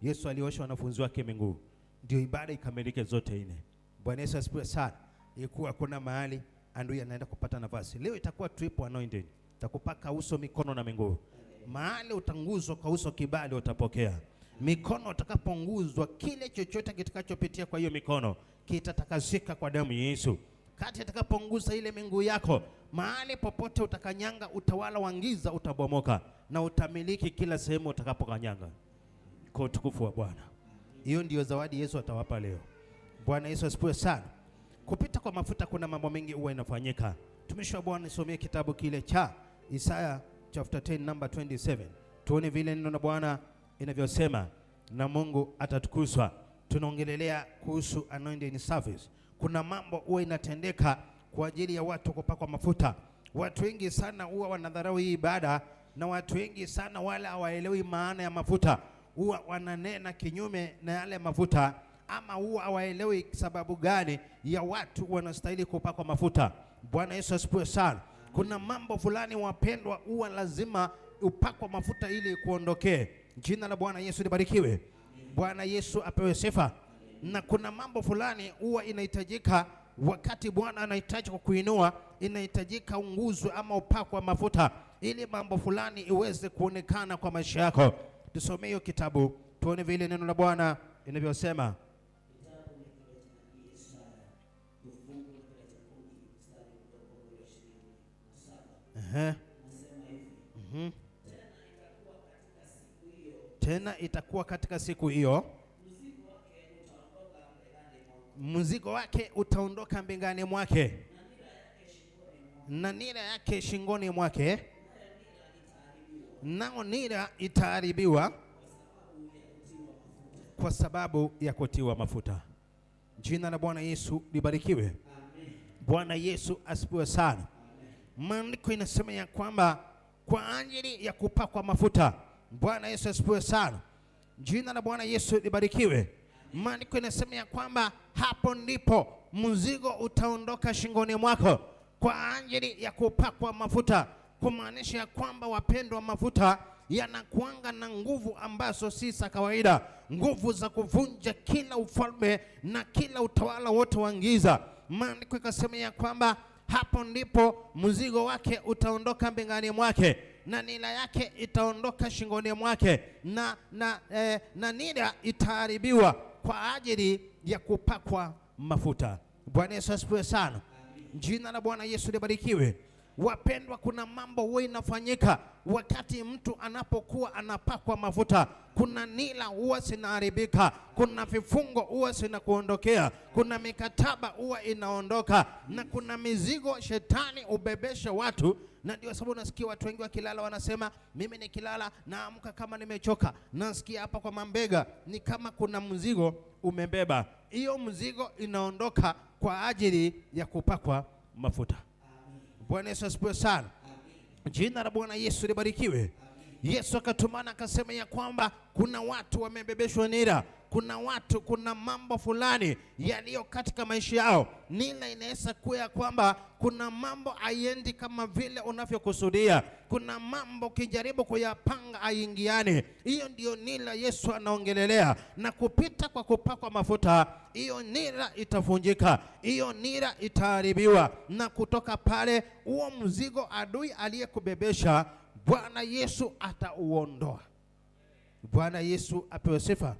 Yesu aliosha wanafunzi wake miguu, ndio ibada ikamilike zote nne. Bwana Yesu asifiwe sana. Ilikuwa kuna mahali adui anaenda kupata nafasi. Leo itakuwa triple anointing. Takupaka uso, mikono na miguu. Mahali utanguzwa kwa uso, kibali utapokea. Mikono utakaponguzwa, kile chochote kitakachopitia kwa hiyo mikono kitatakasika kwa damu ya Yesu. Kati atakapongusa ile miguu yako, mahali popote utakanyanga, utawala wa giza utabomoka na utamiliki kila sehemu utakapokanyanga, kwa utukufu wa Bwana. Hiyo ndiyo zawadi Yesu atawapa leo. Bwana Yesu asifiwe sana. Kupita kwa mafuta kuna mambo mengi huwa inafanyika. Tumishi wa Bwana, nisomee kitabu kile cha Isaya chapter 10 number 27. Tuone vile neno la Bwana inavyosema na Mungu atatukuzwa. Tunaongelelea kuhusu anointing service. Kuna mambo huwa inatendeka kwa ajili ya watu kupakwa mafuta. Watu wengi sana huwa wanadharau hii ibada, na watu wengi sana wala hawaelewi maana ya mafuta, huwa wananena kinyume na yale mafuta, ama huwa hawaelewi sababu gani ya watu wanastahili kupakwa mafuta. Bwana Yesu asifiwe sana. Kuna mambo fulani wapendwa, huwa lazima upakwa mafuta ili kuondokee. Jina la Bwana Yesu libarikiwe. Bwana Yesu apewe sifa. Na kuna mambo fulani huwa inahitajika wakati Bwana anahitaji kukuinua, inahitajika unguzwe ama upakwa mafuta ili mambo fulani iweze kuonekana kwa maisha yako. Tusomee hiyo kitabu tuone vile neno la Bwana inavyosema. Kitabu ni kile cha nabii Isaya, kifungu kile cha 10 mstari mdogo ule 27. Ehe. Nasema hivi: Tena itakuwa katika siku hiyo, mzigo wake utaondoka mbingani mwake, na nira yake shingoni mwake, nao nira itaharibiwa kwa sababu ya kutiwa mafuta. Jina la Bwana Yesu libarikiwe. Bwana Yesu asifiwe sana. Maandiko inasema ya kwamba kwa ajili ya kupakwa mafuta. Bwana Yesu asifiwe sana. Jina la Bwana Yesu libarikiwe. Maandiko inasema ya kwamba hapo ndipo mzigo utaondoka shingoni mwako kwa ajili ya kupakwa mafuta, kumaanisha ya kwamba wapendwa, mafuta yanakuanga na nguvu ambazo si za kawaida, nguvu za kuvunja kila ufalme na kila utawala wote wa giza. Maandiko ikasema ya kwamba hapo ndipo mzigo wake utaondoka mbingani mwake na nira yake itaondoka shingoni mwake na nira itaharibiwa kwa ajili ya kupakwa mafuta. Bwana Yesu asifiwe sana. Jina la Bwana Yesu libarikiwe. Wapendwa, kuna mambo huwa inafanyika wakati mtu anapokuwa anapakwa mafuta. Kuna nira huwa zinaharibika, kuna vifungo huwa zinakuondokea, kuna mikataba huwa inaondoka, na kuna mizigo shetani ubebesha watu. Na ndio sababu unasikia watu wengi wakilala wanasema, mimi nikilala naamka kama nimechoka, nasikia hapa kwa mambega ni kama kuna mzigo umebeba. Hiyo mzigo inaondoka kwa ajili ya kupakwa mafuta. Bwana Yesu asifiwe sana. Jina la Bwana Yesu libarikiwe. Yesu akatumana akasema ya kwamba kuna watu wamebebeshwa nira, kuna watu, kuna mambo fulani yaliyo katika maisha yao. Nira inaweza kuwa ya kwamba kuna mambo haiendi kama vile unavyokusudia, kuna mambo ukijaribu kuyapanga haingiani. Hiyo ndiyo nira Yesu anaongelelea, na kupita kwa kupakwa mafuta, hiyo nira itavunjika, hiyo nira itaharibiwa, na kutoka pale huo mzigo adui aliyekubebesha Bwana Yesu atauondoa. Bwana Yesu apewe sifa.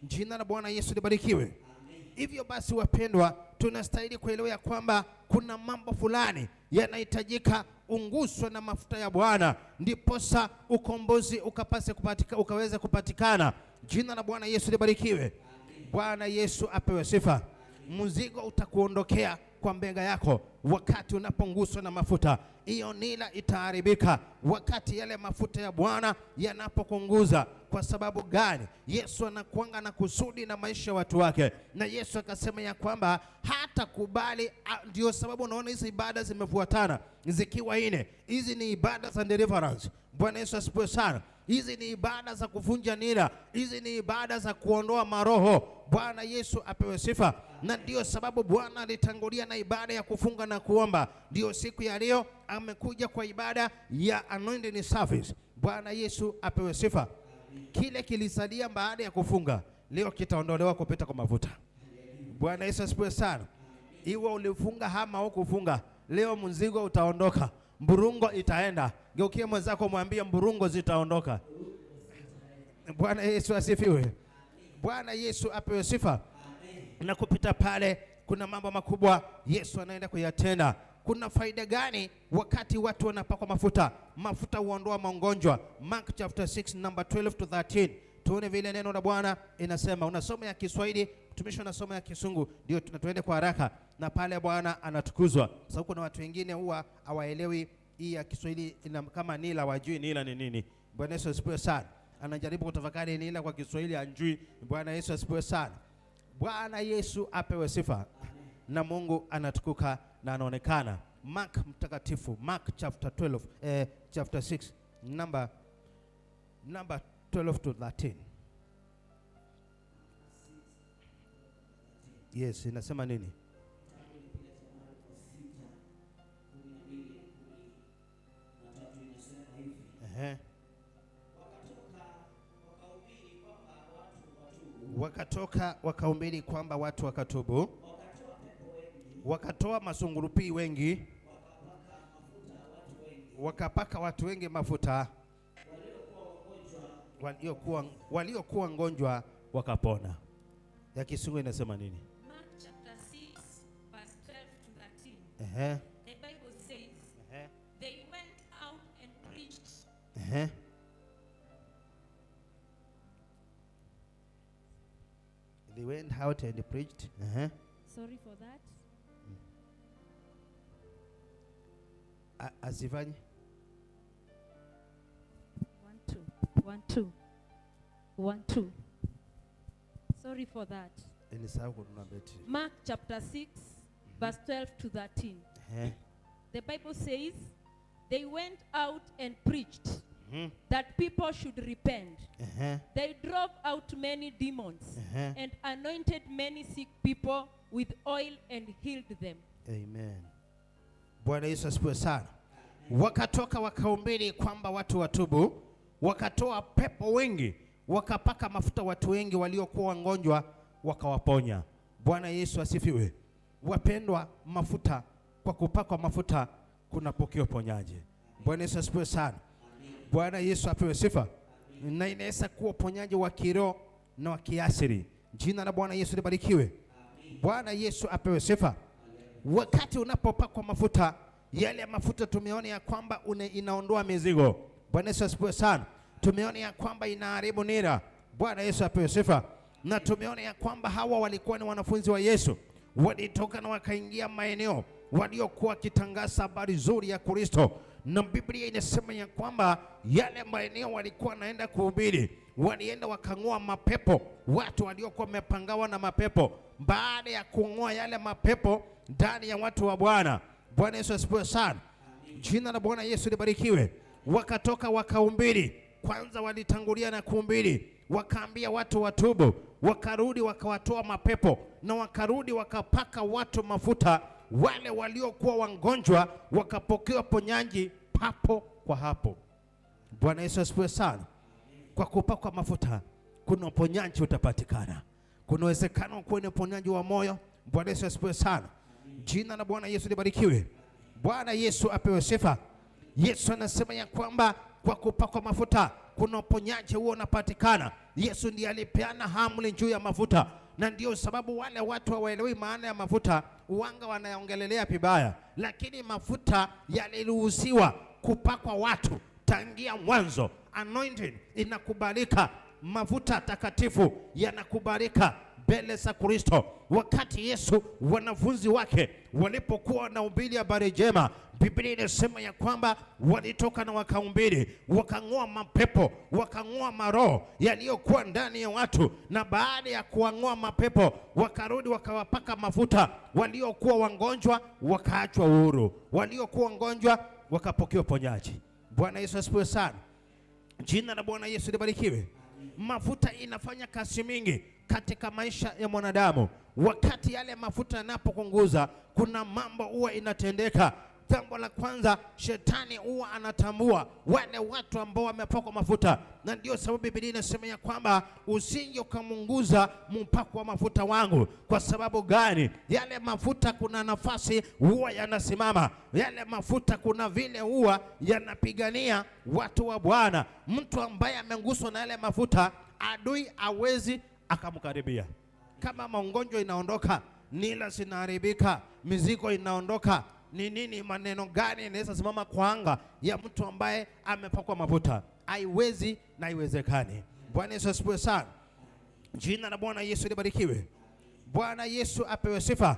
Jina la Bwana Yesu libarikiwe. Hivyo basi, wapendwa, tunastahili kuelewa ya kwamba kuna mambo fulani yanahitajika unguswe na mafuta ya Bwana, ndiposa ukombozi ukapase ukaweze kupatikana. Jina la Bwana Yesu libarikiwe. Bwana Yesu apewe sifa. Mzigo utakuondokea kwa mbega yako, wakati unaponguswa na mafuta, hiyo nila itaharibika wakati yale mafuta ya Bwana yanapokunguza. Kwa sababu gani? Yesu anakuanga na kusudi na maisha ya watu wake, na Yesu akasema ya kwamba hatakubali. Ndio sababu unaona hizi ibada zimefuatana zikiwa nne. Hizi ni ibada za deliverance. Bwana Yesu asifiwe sana. Hizi ni ibada za kuvunja nira, hizi ni ibada za kuondoa maroho. Bwana Yesu apewe sifa. Na ndio sababu Bwana alitangulia na ibada ya kufunga na kuomba. Ndio siku ya leo amekuja kwa ibada ya anointing service. Bwana Yesu apewe sifa. Kile kilisalia baada ya kufunga leo kitaondolewa kupita kwa mafuta. Bwana Yesu asifiwe sana. Iwe ulifunga ama hukufunga, leo mzigo utaondoka, mburungo itaenda. Geukie mwenzako mwambie mburungo zitaondoka. Bwana Yesu asifiwe. Bwana Yesu apewe sifa. Na kupita pale kuna mambo makubwa Yesu anaenda kuyatenda. Kuna faida gani wakati watu wanapakwa mafuta? Mafuta huondoa magonjwa. Mark chapter 6 number 12 to 13. Tuone vile neno la Bwana inasema. Unasoma ya Kiswahili, mtumishi anasoma ya Kisungu, ndio tuende kwa haraka. Na pale Bwana anatukuzwa. Sababu kuna watu wengine huwa hawaelewi hii ya Kiswahili ina, kama nila wajui nila ni nini. Bwana Yesu asifiwe sana. Anajaribu kutafakari nila kwa Kiswahili hajui. Bwana Yesu asifiwe sana. Bwana Yesu apewe sifa. Na Mungu anatukuka na anaonekana. Mark mtakatifu, Mark chapter 12, chapter 6 number 12 to 13. Yes, inasema nini? 6:12, 13 inasema hivi. Wakatoka wakahubiri kwamba watu wakatubu, wakatoa masungurupii wengi, wakapaka watu wengi mafuta, waliokuwa ngonjwa wakapona. Ya Kisungu inasema nini? Mark chapter 6 verse 12 to 13. The Bible says, they went out and preached. They went out and preached. Sorry for that. Azifanye. 1 2 1 2 1 2. Sorry for that. Nilisahau kununua betri. Mark chapter 6 verse 12 to 13. The Bible says they went out and preached that people should repent. They drove out many demons and anointed many sick people with oil and healed them. Amen. Bwana Yesu asifiwe sana. Wakatoka wakahubiri kwamba watu watubu, wakatoa pepo wengi, wakapaka mafuta watu wengi waliokuwa wagonjwa, wakawaponya. Bwana Yesu asifiwe. Wapendwa, mafuta, kwa kupakwa mafuta kunapokea uponyaji. Bwana Yesu asifiwe sana. Bwana Yesu apewe sifa. Na inaweza kuwa uponyaji wa kiroho na wa kiasili. Jina la Bwana Yesu libarikiwe. Bwana Yesu apewe sifa. Wakati unapopakwa mafuta, yale mafuta tumeona ya kwamba inaondoa mizigo. Bwana Yesu asifiwe sana. Tumeona ya kwamba inaharibu nira. Bwana Yesu apewe sifa. Na tumeona ya kwamba hawa walikuwa ni wanafunzi wa Yesu. Walitoka na wakaingia maeneo waliokuwa wakitangaza habari nzuri ya Kristo. Na Biblia inasema ya kwamba yale maeneo walikuwa wanaenda kuhubiri, walienda wakang'oa mapepo, watu waliokuwa wamepangawa na mapepo. Baada ya kung'oa yale mapepo ndani ya watu wa Bwana, Bwana Yesu asifiwe sana. Jina la Bwana Yesu libarikiwe. Wakatoka wakahubiri. Kwanza walitangulia na kuhubiri, wakaambia watu watubu, wakarudi wakawatoa mapepo, na wakarudi wakapaka watu mafuta. Wale waliokuwa wagonjwa wakapokea ponyaji papo kwa hapo. Bwana Yesu asifiwe sana. Kwa kupakwa mafuta kuna uponyaji utapatikana. Kuna uwezekano kuwa ni uponyaji wa moyo. Bwana Yesu asifiwe sana. Jina la Bwana Yesu libarikiwe. Bwana Yesu apewe sifa. Yesu anasema ya kwamba kwa kupakwa mafuta kuna uponyaji huo unapatikana. Yesu ndiye alipeana amri juu ya mafuta, na ndio sababu wale watu hawaelewi maana ya mafuta, uwanga wanaongelelea vibaya, lakini mafuta yaliruhusiwa kupakwa watu tangia mwanzo. Anointing inakubalika, mafuta takatifu yanakubalika. mbele za Kristo. Wakati Yesu wanafunzi wake walipokuwa wanahubiri habari njema, Biblia inasema ya kwamba walitoka na wakahubiri, wakang'oa mapepo, wakang'oa maroho yaliyokuwa ndani ya watu, na baada ya kuwang'oa mapepo wakarudi wakawapaka mafuta waliokuwa wagonjwa, wakaachwa huru, waliokuwa wagonjwa wakapokea uponyaji. Bwana Yesu asifiwe sana. Jina la Bwana Yesu libarikiwe. Mafuta inafanya kazi mingi katika maisha ya mwanadamu. Wakati yale mafuta yanapokunguza, kuna mambo huwa inatendeka. Jambo la kwanza, shetani huwa anatambua wale watu ambao wamepakwa mafuta, na ndio sababu Biblia inasema ya kwamba usije ukamunguza mpako wa mafuta wangu. Kwa sababu gani? Yale mafuta kuna nafasi huwa yanasimama, yale mafuta kuna vile huwa yanapigania watu wa Bwana. Mtu ambaye ameguswa na yale mafuta, adui hawezi akamkaribia. Kama magonjwa inaondoka, nila zinaharibika, mizigo inaondoka, ni nini? Maneno gani inaweza simama kwa anga ya mtu ambaye amepakwa mafuta? Haiwezi na haiwezekani. Bwana Yesu asifiwe sana. Jina la Bwana Yesu libarikiwe. Bwana Yesu apewe sifa.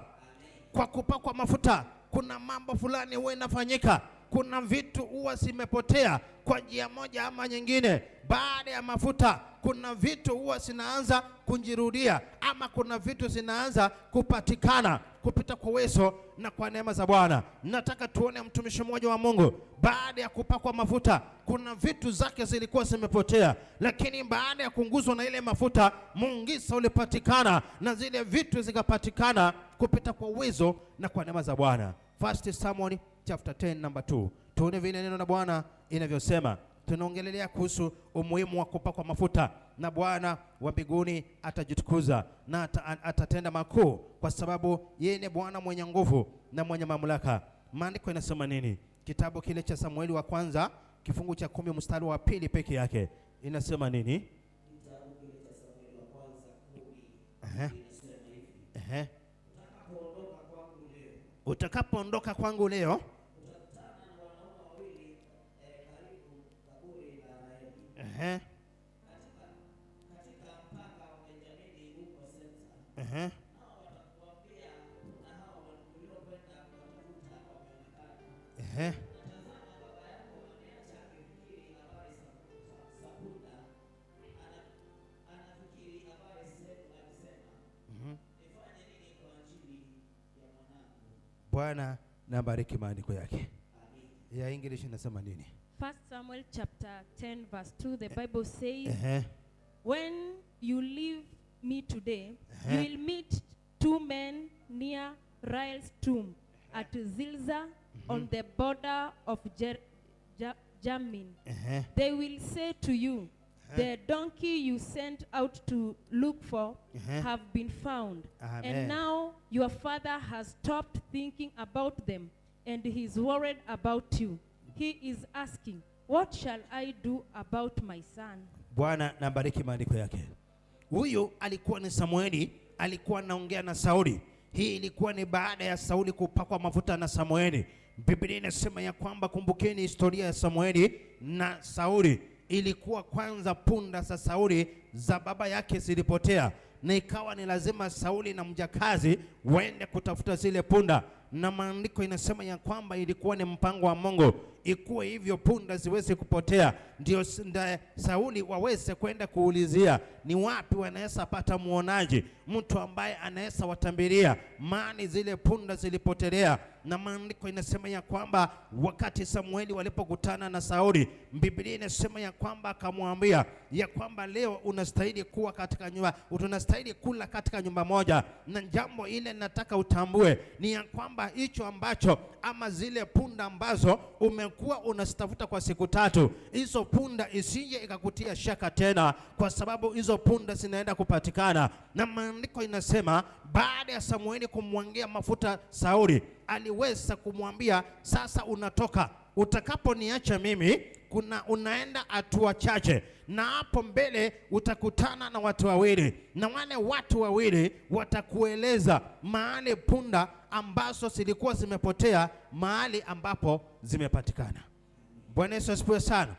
Kwa kupakwa mafuta kuna mambo fulani huwa inafanyika, kuna vitu huwa zimepotea kwa njia moja ama nyingine. Baada ya mafuta kuna vitu huwa zinaanza kujirudia, ama kuna vitu zinaanza kupatikana kupita kwa uwezo na kwa neema za Bwana. Nataka tuone mtumishi mmoja wa Mungu, baada ya kupakwa mafuta kuna vitu zake zilikuwa zimepotea, lakini baada ya kunguzwa na ile mafuta, muungisa ulipatikana na zile vitu zikapatikana kupita kwa uwezo na kwa neema za Bwana. First Samuel chapter 10 number 2. Tuone vile neno la Bwana inavyosema. Tunaongelelea kuhusu umuhimu wa kupakwa mafuta, na Bwana wa mbinguni atajitukuza na atatenda makuu, kwa sababu yeye ni Bwana mwenye nguvu na mwenye mamlaka. Maandiko inasema nini? Kitabu kile cha Samueli wa kwanza kifungu cha 10 mstari wa 2 peke yake inasema nini? Kitabu kile cha Samueli wa kwanza 10 inasema hivi. Utakapoondoka kwangu leo Katika mpaka wa Benjamini huko Sensa. Nao watakuambia na hao uliokwenda kuwatafuta wameonekana. Na tazama, baba yako ameacha akifikiri habari za punda, anafikiri habari zenu akisema, nifanye nini kwa ajili ya mwanangu? Bwana na bariki maandiko yake. Ya English inasema nini? 1 Samuel chapter 10 verse 2, the Bible says, when you leave me today, you will meet two men near Rael's tomb at Zilzah on the border of Jamin. They will say to you, the donkey you sent out to look for have been found. Amen. And now your father has stopped thinking about them and he is worried about you. He is asking, what shall I do about my son? Bwana na bariki maandiko yake. Huyu alikuwa ni Samueli, alikuwa anaongea na Sauli. Hii ilikuwa ni baada ya Sauli kupakwa mafuta na Samueli. Biblia inasema ya kwamba, kumbukeni historia ya Samueli na Sauli. Ilikuwa kwanza punda za Sauli za baba yake zilipotea, na ikawa ni lazima Sauli na mjakazi waende kutafuta zile punda. Na maandiko inasema ya kwamba ilikuwa ni mpango wa Mungu ikuwe hivyo, punda ziweze kupotea, ndio Sauli waweze kwenda kuulizia ni wapi wanaweza pata muonaji, mtu ambaye anaweza watambiria maana zile punda zilipotelea. Na maandiko inasema ya kwamba wakati Samueli walipokutana na Sauli, Biblia inasema ya kwamba akamwambia ya kwamba leo unastahili kuwa katika nyumba, unastahili kula katika nyumba moja. Na jambo ile nataka utambue ni ya kwamba hicho ambacho ama zile punda ambazo umekuwa unazitafuta kwa siku tatu, hizo punda isije ikakutia shaka tena, kwa sababu hizo punda zinaenda kupatikana. Na maandiko inasema baada ya Samueli kumwangia mafuta Sauli, aliweza kumwambia sasa unatoka, utakaponiacha mimi kuna unaenda hatua chache, na hapo mbele utakutana na watu wawili, na wale watu wawili watakueleza mahali punda ambazo zilikuwa zimepotea, mahali ambapo zimepatikana. Bwana Yesu asifiwe sana.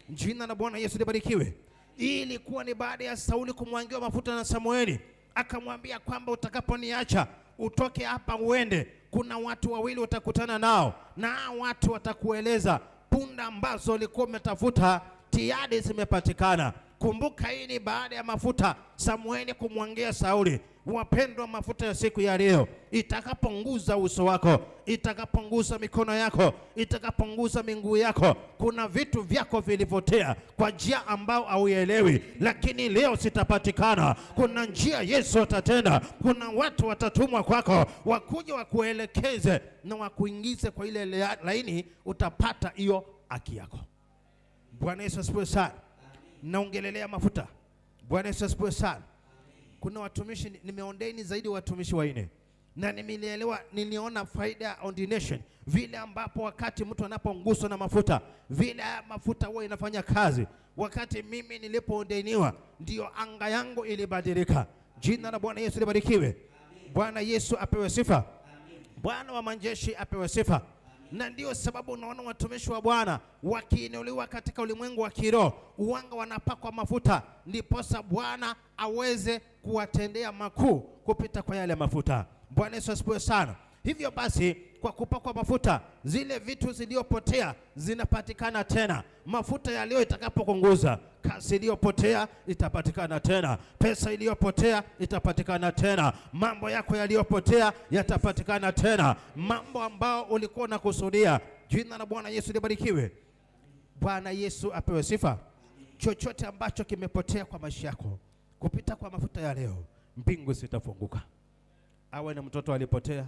Jina la Bwana Yesu libarikiwe. Hii ilikuwa ni baada ya Sauli kumwangiwa mafuta na Samueli. Akamwambia kwamba utakaponiacha utoke hapa uende, kuna watu wawili utakutana nao, na watu watakueleza punda ambazo ulikuwa umetafuta tayari zimepatikana. Kumbuka hii ni baada ya mafuta Samueli kumwangia Sauli. Wapendwa, mafuta ya siku ya leo itakaponguza uso wako, itakaponguza mikono yako, itakaponguza miguu yako, kuna vitu vyako vilivyotea kwa njia ambao hauelewi, lakini leo zitapatikana. Kuna njia Yesu atatenda, kuna watu watatumwa kwako, wakuja wakuelekeze na wakuingize kwa ile laini, utapata hiyo haki yako. Bwana Yesu asifiwe sana. Naongelelea mafuta. Bwana Yesu asifiwe sana. Kuna watumishi nimeondeni zaidi watumishi wanne, na nimelielewa, niliona faida ya ordination, vile ambapo wakati mtu anaponguswa na mafuta, vile mafuta huwa inafanya kazi. Wakati mimi nilipoordiniwa, ndio anga yangu ilibadilika. Jina la Bwana Yesu libarikiwe. Bwana Yesu apewe sifa. Bwana wa majeshi apewe sifa. Na ndio sababu unaona watumishi wa Bwana wakiinuliwa katika ulimwengu wa kiroho, uwanga wanapakwa mafuta, ndiposa Bwana aweze kuwatendea makuu kupita kwa yale mafuta. Bwana Yesu asifiwe sana. Hivyo basi kwa kupakwa mafuta, zile vitu zilizopotea zinapatikana tena. Mafuta ya leo itakapokunguza, kazi iliyopotea itapatikana tena, pesa iliyopotea itapatikana tena, mambo yako yaliyopotea yatapatikana tena, mambo ambao ulikuwa unakusudia. Jina la Bwana Yesu libarikiwe. Bwana Yesu apewe sifa. Chochote ambacho kimepotea kwa maisha yako kupita kwa mafuta ya leo, mbingu zitafunguka. Awe ni mtoto alipotea,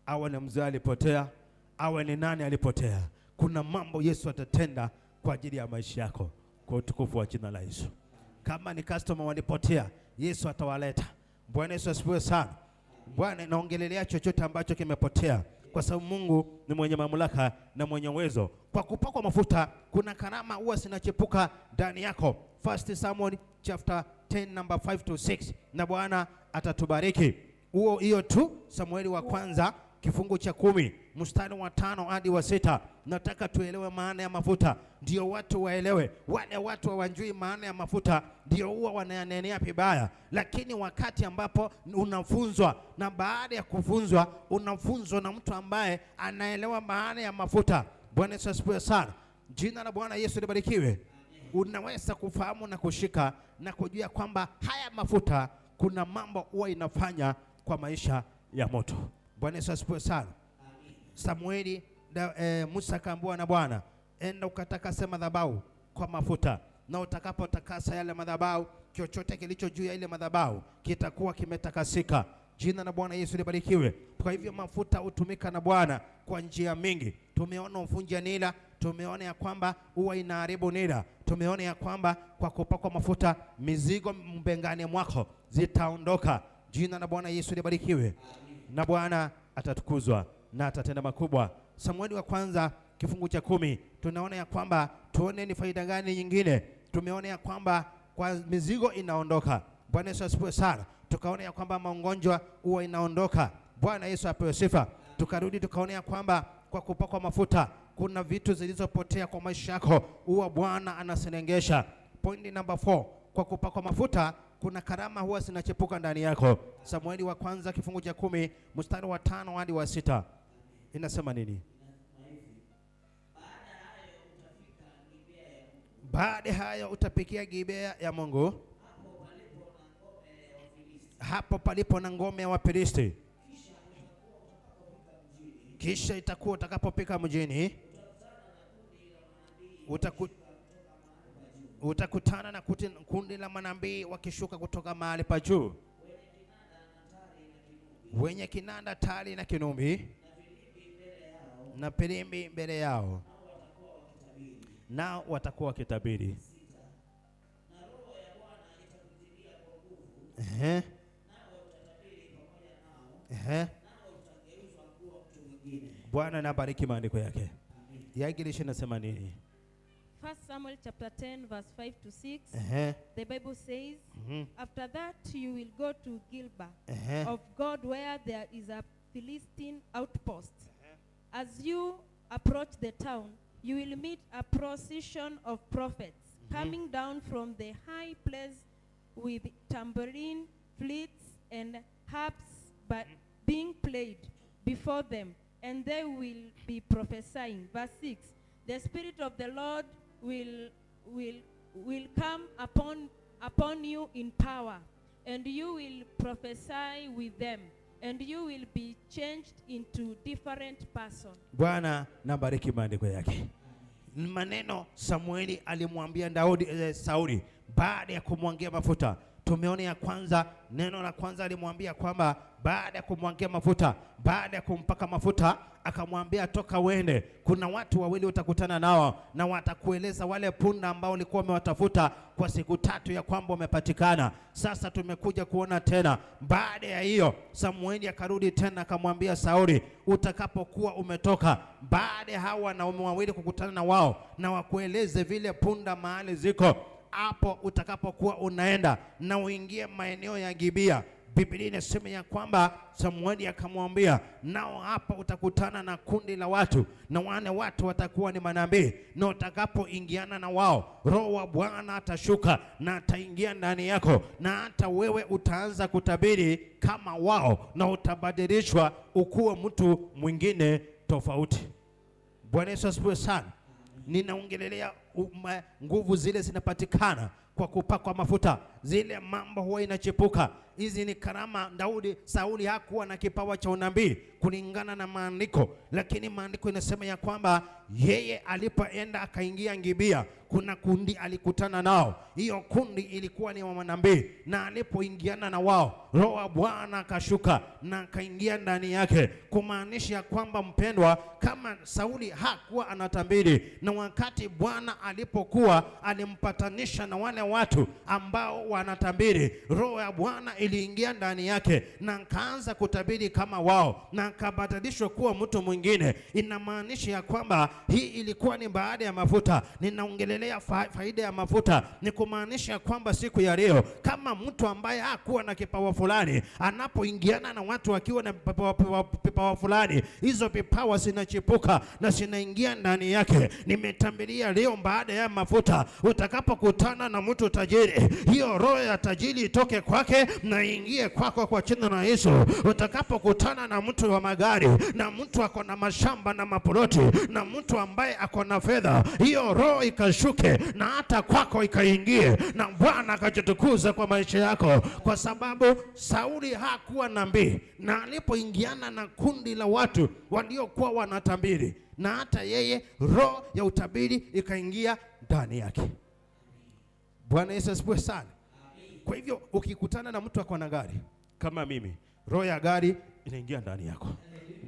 awe ni mzee alipotea, awe ni nani alipotea, kuna mambo Yesu atatenda kwa ajili ya maisha yako kwa utukufu wa jina la Yesu. Kama ni customer walipotea, Yesu atawaleta. Bwana Yesu asifiwe sana. Bwana, naongelelea chochote ambacho kimepotea, kwa sababu Mungu ni mwenye mamlaka na mwenye uwezo. Kwa kupakwa mafuta kuna karama huwa zinachipuka ndani yako. 1 Samuel chapter 10 number 5 to 6, na Bwana atatubariki. Huo hiyo tu, Samueli wa kwanza kifungu cha 10 mstari wa 5 hadi wa 6. Nataka tuelewe maana ya mafuta, ndio watu waelewe. Wale watu hawajui maana ya mafuta, ndio huwa wanayanenea vibaya. Lakini wakati ambapo unafunzwa, na baada ya kufunzwa unafunzwa na mtu ambaye anaelewa maana ya mafuta. Bwana Yesu asifiwe sana. Jina la Bwana Yesu libarikiwe. Unaweza kufahamu na kushika na kujua kwamba haya mafuta kuna mambo huwa inafanya kwa maisha ya moto. Bwana Yesu asifiwe sana. Samueli Musa akaambiwa na Bwana, enda ukatakase madhabahu kwa mafuta, na utakapotakasa yale madhabahu, chochote kilicho juu ya ile madhabahu kitakuwa kimetakasika. Jina la Bwana Yesu libarikiwe. Kwa hivyo mafuta hutumika na Bwana kwa njia mingi. Tumeona uvunja nira, tumeona ya kwamba huwa inaharibu nira, tumeona ya kwamba kwa kupakwa mafuta mizigo mbengani mwako zitaondoka. Jina la Bwana Yesu libarikiwe. Na Bwana atatukuzwa na atatenda makubwa. Samueli wa kwanza kifungu cha 10 tunaona ya kwamba, tuone ni faida gani nyingine. Tumeona ya kwamba kwa mizigo inaondoka. Bwana Yesu asifiwe sana. Tukaona ya kwamba magonjwa huwa inaondoka. Bwana Yesu apewe sifa. Tukarudi tukaona ya kwamba kwa kupakwa mafuta kuna vitu zilizopotea kwa maisha yako huwa Bwana anasenengesha. Point number 4, kwa kupakwa mafuta kuna karama huwa zinachepuka ndani yako. Samueli wa kwanza kifungu cha 10 mstari wa 5 hadi wa 6 inasema nini? Baada hayo utapikia Gibea ya Mungu, hapo palipo na ngome ya Wafilisti. Kisha itakuwa utakapopika mjini, utakutana na kundi la manabii wakishuka kutoka mahali pa juu, wenye kinanda, tali na kinumbi na filimbi mbele yao, nao watakuwa wakitabiri. Bwana nabariki maandiko yake. Ya English inasema nini? 1 Samuel chapter 10 verse 5 to 6. The Bible says, after that you will go to Gilbah of God, where there is a Philistine outpost. As you approach the town, you will meet a procession of prophets coming down from the high place with tambourine, flutes, and harps being played before them, and they will be prophesying. Verse 6, the Spirit of the Lord will come upon you in power, and you will prophesy with them, and you will be changed into different person. Bwana nabariki maandiko yake. Maneno Samueli alimwambia Sauli baada ya kumwangia mafuta. Tumeona ya kwanza, neno la kwanza alimwambia kwamba baada ya kumwangia mafuta, baada ya kumpaka mafuta, akamwambia toka uende. Kuna watu wawili utakutana nao na watakueleza wale punda ambao ulikuwa umewatafuta kwa siku 3 ya kwamba wamepatikana. Sasa tumekuja kuona tena. Baada ya hiyo Samueli akarudi tena akamwambia Sauli, utakapokuwa umetoka, baada ya hawa wanaume wawili kukutana na wao na wakueleze vile punda mahali ziko, hapo utakapokuwa unaenda na uingie maeneo ya Gibea. Biblia inasema ya kwamba Samueli akamwambia, nao hapa utakutana na kundi la watu, na wale watu watakuwa ni manabii, na utakapoingiana na wao, Roho wa Bwana atashuka na ataingia ndani yako, na hata wewe utaanza kutabiri kama wao, na utabadilishwa ukuwe mtu mwingine tofauti. Bwana Yesu asifiwe sana. Ninaongelelea nguvu zile zinapatikana kwa kupakwa mafuta, zile mambo huwa inachipuka. Hizi ni karama. Sauli hakuwa na kipawa cha unabii kulingana na maandiko, lakini maandiko inasema ya kwamba yeye alipoenda akaingia Gibea, kuna kundi alikutana nao. Hiyo kundi ilikuwa ni wa manabii, na alipoingiana na wao, Roho wa Bwana akashuka na akaingia ndani yake, kumaanisha kwamba mpendwa, kama Sauli hakuwa anatabiri, na wakati Bwana alipokuwa alimpatanisha na wale watu ambao wanatabiri, Roho ya Bwana iliingia ndani yake na akaanza kutabiri kama wao, na akabadilishwa kuwa mtu mwingine. Inamaanisha ya kwamba hii ilikuwa ni baada ya mafuta. Ninaongelelea faida ya mafuta, ni kumaanisha kwamba siku ya leo, kama mtu ambaye hakuwa na kipawa fulani anapoingiana na watu wakiwa na vipawa fulani, hizo vipawa zinachipuka na zinaingia ndani yake. Nimetambilia leo, baada ya mafuta, utakapokutana na mtu tajiri, hiyo roho ya tajiri itoke kwake na ingie kwako kwa jina la Yesu. Utakapokutana na mtu wa magari, na mtu ako na mashamba na maploti, na mtu ambaye ako na fedha, hiyo roho ikashuke na hata kwako ikaingie, na Bwana akajitukuza kwa maisha yako. Kwa sababu Sauli hakuwa nabii, na alipoingiana na kundi la watu waliokuwa wanatabiri, na hata yeye roho ya utabiri ikaingia ndani yake. Bwana Yesu asifiwe sana. Kwa hivyo ukikutana na mtu ako na gari kama mimi, roho ya gari inaingia ndani yako.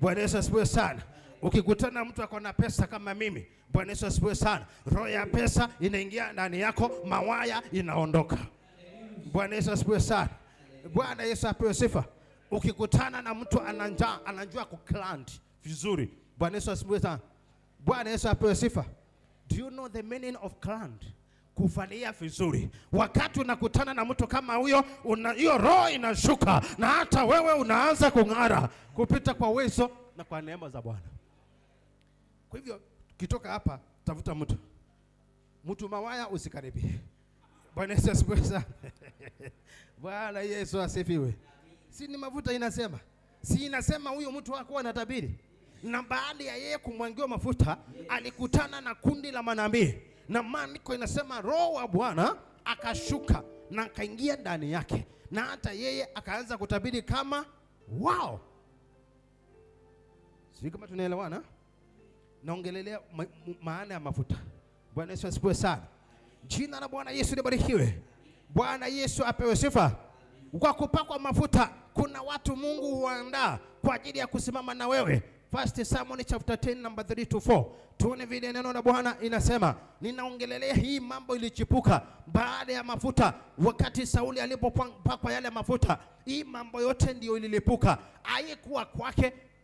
Bwana Yesu asifiwe sana. Ukikutana na mtu ako na pesa kama mimi, Bwana Yesu asifiwe sana, roho ya pesa inaingia ndani yako, mawaya inaondoka. Bwana Yesu asifiwe sana. Bwana Yesu apewe sifa. Ukikutana na mtu ananjaa, anajua kuclant vizuri. Bwana Yesu asifiwe sana. Bwana Yesu apewe sifa. Do you know the meaning of clant? Kuvalia vizuri. Wakati unakutana na mtu kama huyo, hiyo roho inashuka na hata wewe unaanza kung'ara kupita kwa uwezo na kwa neema za Bwana. Kwa hivyo kitoka hapa, tafuta mtu. Mtu mawaya usikaribie. Bwana Yesu asifiwe sana. Bwana Yesu asifiwe. Si ni mafuta inasema? Si inasema huyo mtu hakuwa anatabiri. Na baada ya yeye kumwangiwa mafuta, alikutana na kundi la manabii. Na maandiko inasema Roho wa Bwana akashuka na akaingia ndani yake, na hata yeye akaanza kutabiri kama wao. Sio kama tunaelewana? Naongelelea maana ya mafuta. Bwana Yesu asifiwe sana. Jina la Bwana Yesu libarikiwe. Bwana Yesu apewe sifa. Kwa kupakwa mafuta, kuna watu Mungu huandaa kwa ajili ya kusimama na wewe. 1 Samuel chapter 10 number 3 to 4. Tuone vile neno la Bwana inasema. Ninaongelelea hii mambo ilichipuka baada ya mafuta. Wakati Sauli alipopakwa yale mafuta, hii mambo yote ndio ililipuka.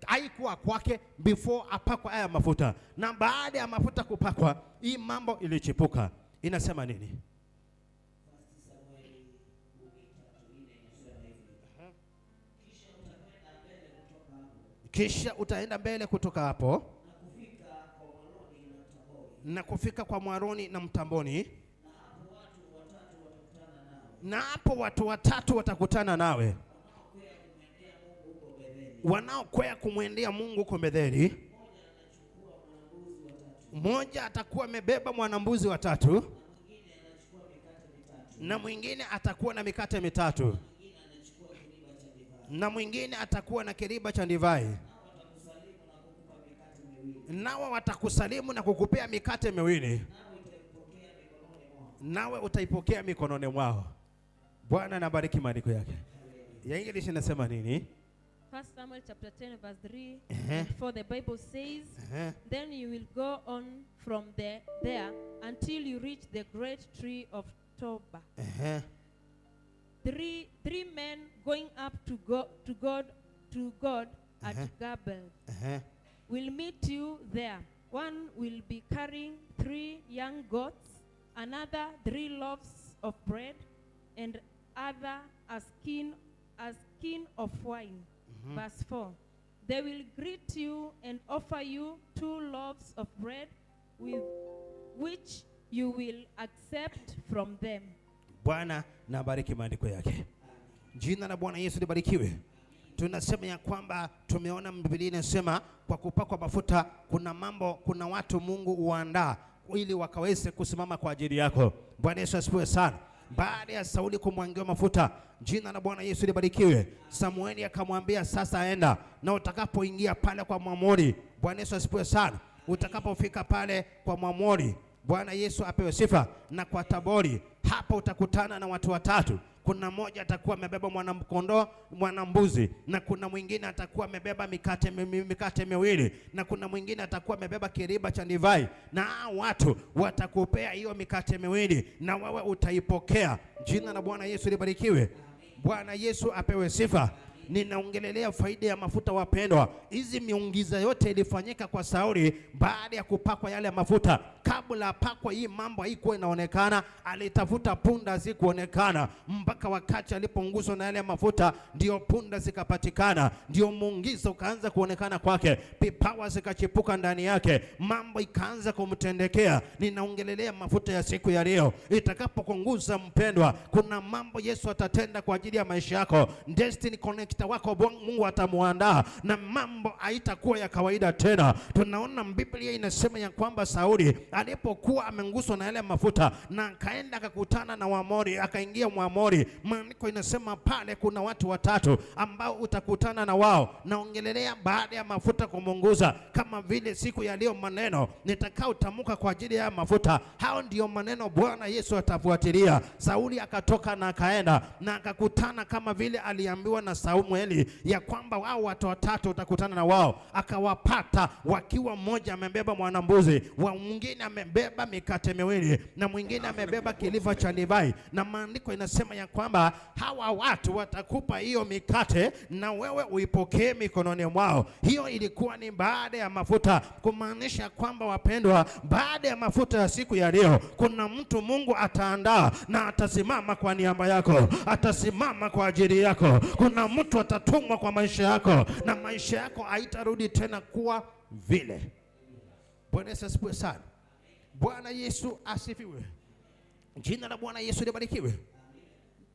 Haikuwa kwake before apakwa haya mafuta. Na baada ya mafuta kupakwa, hii mambo ilichipuka. Inasema nini? Kisha utaenda mbele kutoka hapo na kufika kwa Mwaroni na Mtamboni, na hapo watu watatu watakutana nawe, Wanaokwea kumwendea Mungu huko Betheli, mmoja atakuwa amebeba mwanambuzi watatu, na mwingine atakuwa na mikate mitatu, na mwingine atakuwa na kiriba cha divai. Nao watakusalimu na kukupea mikate miwili, nawe utaipokea mikononi mwao. Bwana anabariki maandiko yake. Ya English inasema nini? 1 Samuel chapter 10 verse 3 and 4, the Bible says, then you will go on from there until you reach the great tree of Toba. Three men going up to God at Gabel will meet you there. One will be carrying 3 young goats, another 3 loaves of bread, and other a skin of wine. Verse 4. They will greet you and offer you 2 loaves of bread, with which you will accept from them. Bwana na bariki maandiko yake. Jina la Bwana Yesu libarikiwe. Tunasema ya kwamba tumeona Biblia inasema kwa kupakwa mafuta kuna mambo, kuna watu Mungu huandaa ili wakaweze kusimama kwa ajili yako. Bwana Yesu asifiwe sana. Baada ya Sauli kumwangiwa mafuta, jina la Bwana Yesu libarikiwe, Samueli akamwambia sasa enda, na utakapoingia pale kwa Mwamori, Bwana Yesu asifiwe sana, utakapofika pale kwa Mwamori, Bwana Yesu apewe sifa, na kwa Tabori, hapo utakutana na watu watatu. Kuna mmoja atakuwa amebeba mwana mwana mbuzi, na kuna mwingine atakuwa amebeba mikate miwili, na kuna mwingine atakuwa amebeba kiriba cha divai. Na watu watakupea hiyo mikate miwili na wewe utaipokea. Jina la Bwana Yesu libarikiwe. Bwana Yesu apewe sifa. Ninaongelelea faida ya mafuta wapendwa. Hizi miujiza yote ilifanyika kwa Sauli baada ya kupakwa yale mafuta. Kabla pakwa hii mambo haikuwa inaonekana, alitafuta punda zikuonekana, mpaka wakati aliponguswa na yale mafuta ndio punda zikapatikana, ndio muujiza ukaanza kuonekana kwake, vipawa zikachipuka ndani yake, mambo ikaanza kumtendekea. Ninaongelelea mafuta ya siku ya leo. Itakapokunguza mpendwa, kuna mambo Yesu atatenda kwa ajili ya maisha yako. Destiny connector wako Mungu atamuandaa na mambo haitakuwa ya kawaida tena. Tunaona Biblia inasema ya kwamba Sauli alipokuwa amenguswa na yale mafuta na akaenda akakutana na Waamori, akaingia Mwamori, maandiko inasema pale kuna watu watatu ambao utakutana na wao. Naongelelea baada ya mafuta kumunguza, kama vile siku ya leo maneno nitakaotamka kwa ajili ya mafuta, hao ndio maneno Bwana Yesu atafuatilia. Sauli akatoka na akaenda na akakutana kama vile aliambiwa na Samueli ya kwamba wao watu watatu utakutana na wao. Akawapata wakiwa mmoja amebeba mwanambuzi, wa mwingine amebeba mikate miwili, na mwingine amebeba kiliva cha divai. Na maandiko inasema ya kwamba hawa watu watakupa hiyo mikate na wewe uipokee mikononi mwao. Hiyo ilikuwa ni baada ya mafuta, kumaanisha kwamba wapendwa, baada ya mafuta ya siku ya leo kuna mtu Mungu ataandaa na atasimama kwa niaba yako, atasimama kwa ajili yako. Kuna mtu atatumwa kwa maisha yako na maisha yako haitarudi tena kuwa vile. Bwana Yesu asifiwe sana. Bwana Yesu asifiwe. Jina la Bwana Yesu libarikiwe.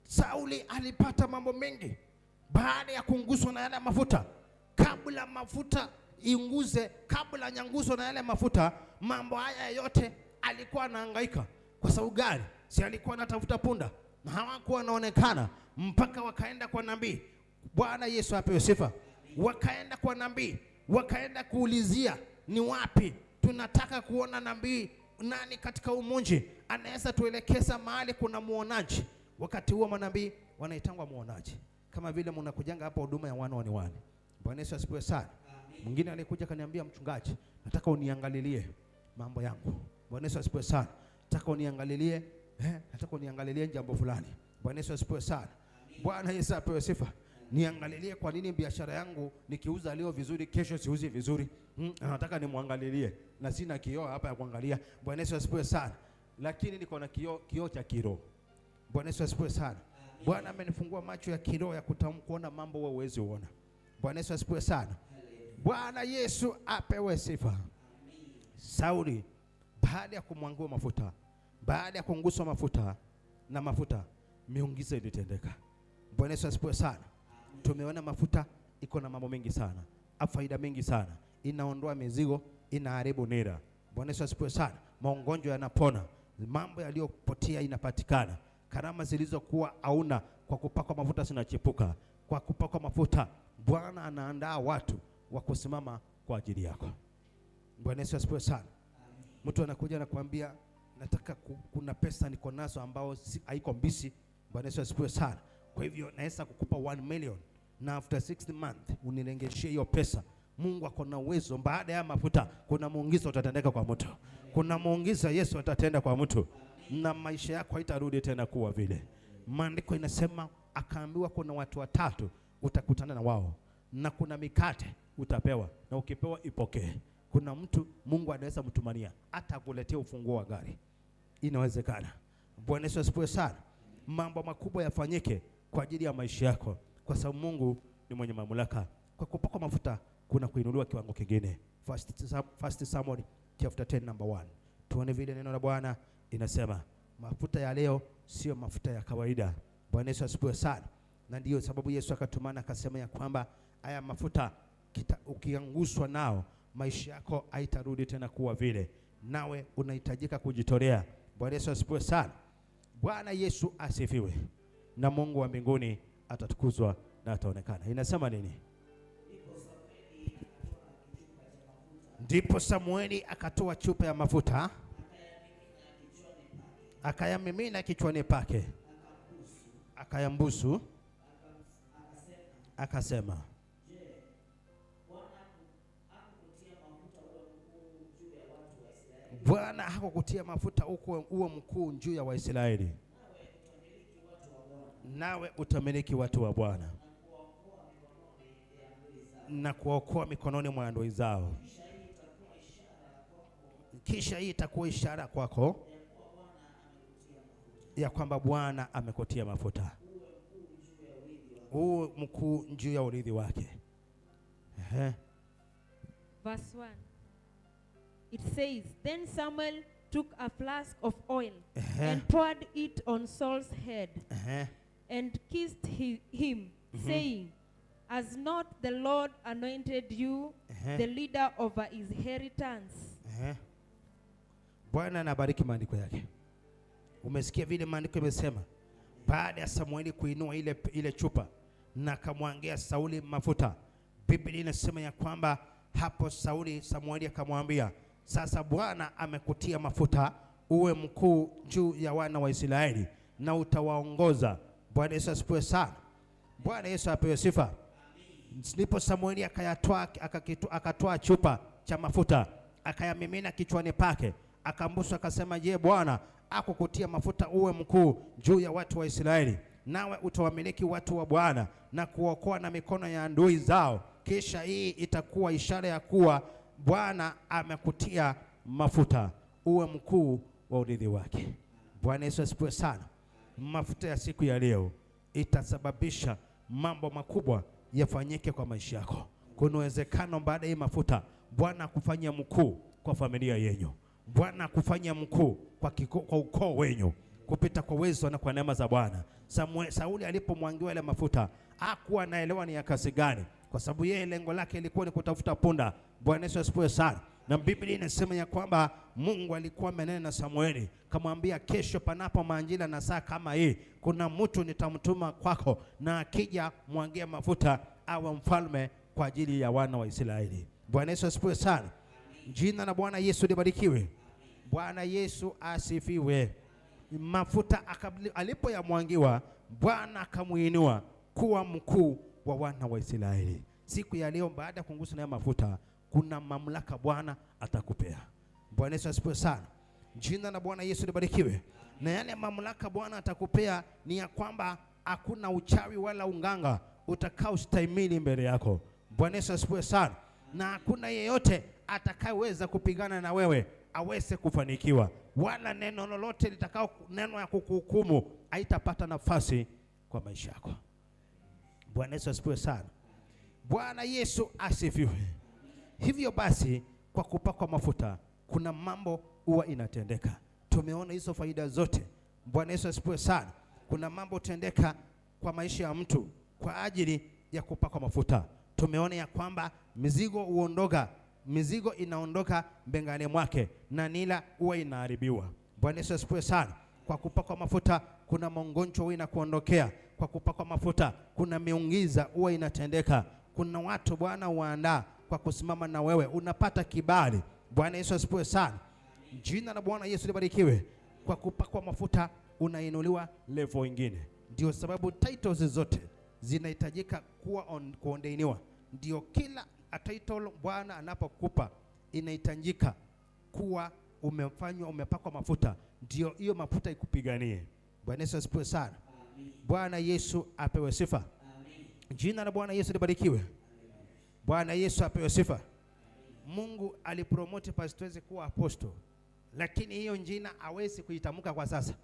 Sauli alipata mambo mengi baada ya kunguswa na yale mafuta. Kabla mafuta inguze, kabla nyanguswa na yale mafuta, mambo haya yote alikuwa anahangaika. Kwa sababu gani? Si alikuwa anatafuta punda na hawakuwa wanaonekana mpaka wakaenda kwa nabii. Bwana Yesu apewe sifa. Wakaenda kwa nabii, wakaenda kuulizia ni wapi tunataka kuona nabii, nani katika umunji anaweza tuelekeza mahali kuna muonaji. Wakati huo manabii wanaitangwa muonaji, kama vile mnakujanga hapa huduma ya 1 on 1. Bwana Yesu asifiwe sana. Mwingine alikuja akaniambia, mchungaji, nataka uniangalilie mambo yangu. Bwana Yesu asifiwe sana. Nataka uniangalilie, nataka uniangalilie jambo fulani. Bwana Yesu asifiwe sana. Bwana Yesu apewe sifa. Niangalilie kwa nini biashara yangu nikiuza leo vizuri kesho siuzi vizuri. Nataka nimwangalilie na sina kioo hapa ya kuangalia. Bwana Yesu asifiwe sana. Lakini niko na kioo cha kiroho. Bwana Yesu asifiwe sana. Bwana amenifungua macho ya kiroho ya kuona mambo wewe huwezi uona. Bwana Yesu asifiwe sana. Bwana Yesu apewe sifa. Sauli baada ya kumwangua mafuta, baada ya kunguswa mafuta na mafuta, miujiza ilitendeka. Bwana Yesu asifiwe sana. Tumeona mafuta iko na mambo mengi sana, faida mengi sana. Inaondoa mizigo, inaharibu nira. Bwana Yesu asifiwe sana. Magonjwa yanapona, mambo yaliyopotea inapatikana, karama zilizokuwa hauna kwa kupakwa mafuta zinachipuka. Kwa kupakwa mafuta Bwana anaandaa watu wa kusimama kwa ajili yako. Bwana Yesu asifiwe sana. Mtu anakuja na kuambia nataka kuna pesa niko nazo ambao haiko mbisi. Bwana Yesu asifiwe sana. Kwa hivyo naweza kukupa 1 million na after 6 months unirejeshie hiyo pesa. Mungu ako na uwezo. Baada ya mafuta kuna muujiza utatendeka kwa mtu. Kuna muujiza Yesu atatenda kwa mtu na maisha yako haitarudi tena kuwa vile. Maandiko inasema akaambiwa kuna watu watatu utakutana na wao na kuna mikate utapewa na ukipewa ipokee. Kuna mtu Mungu anaweza mtumania hata akuletea ufunguo wa gari. Inawezekana. Bwana Yesu asifiwe sana. Mambo makubwa yafanyike kwa ajili ya maisha yako kwa sababu Mungu ni mwenye mamlaka. Kwa kupakwa mafuta kuna kuinuliwa kiwango kingine. First Samuel chapter 10 number 1. Tuone vile neno la Bwana inasema. Mafuta ya leo sio mafuta ya kawaida. Bwana Yesu asifiwe sana. Na ndiyo sababu Yesu akatumana akasema ya kwamba haya mafuta ukianguswa nao maisha yako haitarudi tena kuwa vile. Nawe unahitajika kujitolea. Bwana Yesu asifiwe sana. Bwana Yesu asifiwe. Na Mungu wa mbinguni atatukuzwa na ataonekana. Inasema nini? Ndipo Samueli akatoa chupa ya mafuta akayamimina kichwani pake, akayambusu, akasema, Bwana hakukutia mafuta uwe mkuu juu ya Waisraeli, nawe utamiliki watu wa Bwana na kuwaokoa mikononi mwa adui zao. Kisha hii itakuwa ishara kwako ya kwamba Bwana amekutia mafuta uwe mkuu juu ya urithi wake. Verse 1. It says, Then Samuel took a flask of oil and poured it on Saul's head and kissed him, saying, Has not the Lord anointed you the leader over his inheritance? Bwana anabariki maandiko yake. Umesikia vile maandiko yamesema? Baada ya Samueli kuinua ile chupa na akamwangia Sauli mafuta, Biblia inasema ya kwamba hapo Samueli akamwambia, sasa Bwana amekutia mafuta uwe mkuu juu ya wana wa Israeli na utawaongoza. Bwana Yesu asifiwe sana. Bwana Yesu apewe sifa. Ndipo Samueli akatoa chupa cha mafuta akayamimina kichwani pake, akambusu akasema, je, Bwana akukutia mafuta uwe mkuu juu ya watu wa Israeli, nawe utawamiliki watu wa Bwana na kuokoa na mikono ya adui zao. Kisha hii itakuwa ishara ya kuwa Bwana amekutia mafuta uwe mkuu wa urithi wake. Bwana Yesu asifiwe sana. Mafuta ya siku ya leo itasababisha mambo makubwa yafanyike kwa maisha yako. Kuna uwezekano baada ya mafuta Bwana akufanya mkuu kwa familia yenu, Bwana akufanya mkuu kwa ukoo wenu, kupita kwa uwezo na kwa neema za Bwana. Sauli alipomwangiwa ile mafuta hakuwa anaelewa ni ya kazi gani, kwa sababu yeye lengo lake ilikuwa ni kutafuta punda. Bwana Yesu asifiwe sana. Na Biblia inasema ya kwamba Mungu alikuwa amenena na Samueli, kamwambia kesho panapo majira na saa kama hii kuna mtu nitamtuma kwako, na akija mwangie mafuta awe mfalme kwa ajili ya wana wa Israeli. Bwana Yesu asifiwe sana. Jina la Bwana Yesu libarikiwe. Bwana Yesu asifiwe. Mafuta alipoyamwangiwa, Bwana akamuinua kuwa mkuu wa wana wa Israeli. Siku ya leo baada ya kunguswa na mafuta, kuna mamlaka Bwana atakupea. Bwana Yesu asifiwe sana. Jina la Bwana Yesu libarikiwe. Na yale mamlaka Bwana atakupea ni ya kwamba hakuna uchawi wala unganga utakaostahimili mbele yako. Bwana Yesu asifiwe sana. Na hakuna yeyote atakayeweza kupigana na wewe aweze kufanikiwa, wala neno lolote litakao neno ya kukuhukumu haitapata nafasi kwa maisha yako. Bwana Yesu asifiwe sana. Bwana Yesu asifiwe. Hivyo basi kwa kupakwa mafuta kuna mambo huwa inatendeka. Tumeona hizo faida zote. Bwana Yesu asifiwe sana. Kuna mambo tendeka kwa maisha ya mtu kwa ajili ya kupakwa mafuta. Tumeona ya kwamba mizigo huondoka, mizigo inaondoka mbengani mwake na nila huwa inaharibiwa. Bwana Yesu asifiwe sana. Kwa kupakwa mafuta kuna magonjwa huwa inakuondokea. Kwa kupakwa mafuta kuna miungiza huwa inatendeka. Kuna watu Bwana huandaa kwa kusimama na wewe, unapata kibali. Bwana Yesu asifiwe sana. Jina la Bwana Yesu libarikiwe. Kwa kupakwa mafuta unainuliwa level nyingine. Ndio sababu titles zote zinahitajika kuwa kuondeiniwa. Ndio kila title Bwana anapokupa inahitajika kuwa umefanywa, umepakwa mafuta, ndio hiyo mafuta ikupiganie. Bwana Yesu asifiwe sana. Bwana Yesu apewe sifa. Jina la Bwana Yesu libarikiwe. Bwana Yesu apewe sifa. Mungu alipromote Pastor kuwa apostle, lakini hiyo jina hawezi kuitamka kwa sasa,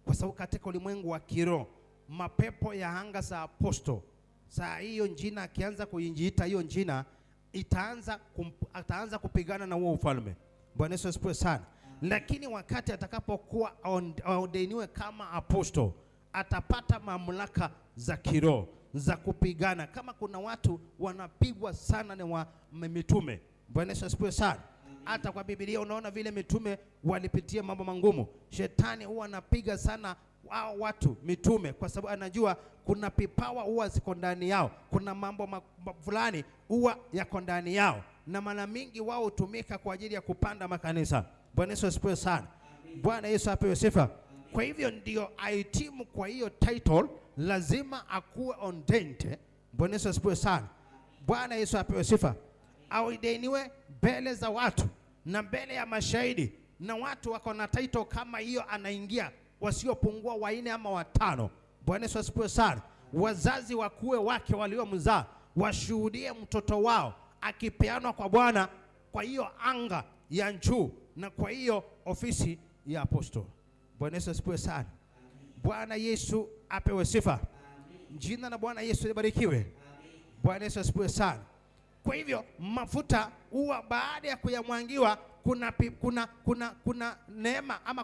kwa sababu katika ulimwengu wa kiroho mapepo ya anga za apostle, saa hiyo jina akianza kuijiita hiyo jina ataanza kupigana na huo ufalme. Bwana Yesu asifiwe sana. Lakini wakati atakapokuwa aordainiwe kama apostle, atapata mamlaka za kiroho za kupigana. Kama kuna watu wanapigwa sana ni wa mitume. Bwana Yesu asifiwe sana. Hata kwa Biblia unaona vile mitume walipitia mambo magumu. Shetani huwa anapiga sana hao watu mitume, kwa sababu anajua kuna vipawa huwa ziko ndani yao, kuna mambo fulani huwa yako ndani yao, na mara mingi wao hutumika kwa ajili ya kupanda makanisa. Bwana Yesu asifiwe sana. Bwana Yesu apewe sifa. Kwa hivyo ndio ahitimu kwa hiyo title lazima akuwe ordained. Bwana Yesu asifiwe sana. Bwana Yesu apewe sifa. Aordainiwe mbele za watu na mbele ya mashahidi, na watu wako na title kama hiyo anaingia wasiopungua 4 ama 5. Bwana Yesu asifiwe sana. Wazazi wakuwe wake waliomzaa washuhudie mtoto wao akipeanwa kwa Bwana kwa hiyo anga ya juu na kwa hiyo ofisi ya apostle. Bwana Yesu asifiwe sana. Bwana Yesu apewe sifa. Jina la Bwana Yesu libarikiwe. Bwana Yesu asifiwe sana. Kwa hivyo mafuta huwa baada ya kuyamwangiwa kuna neema ama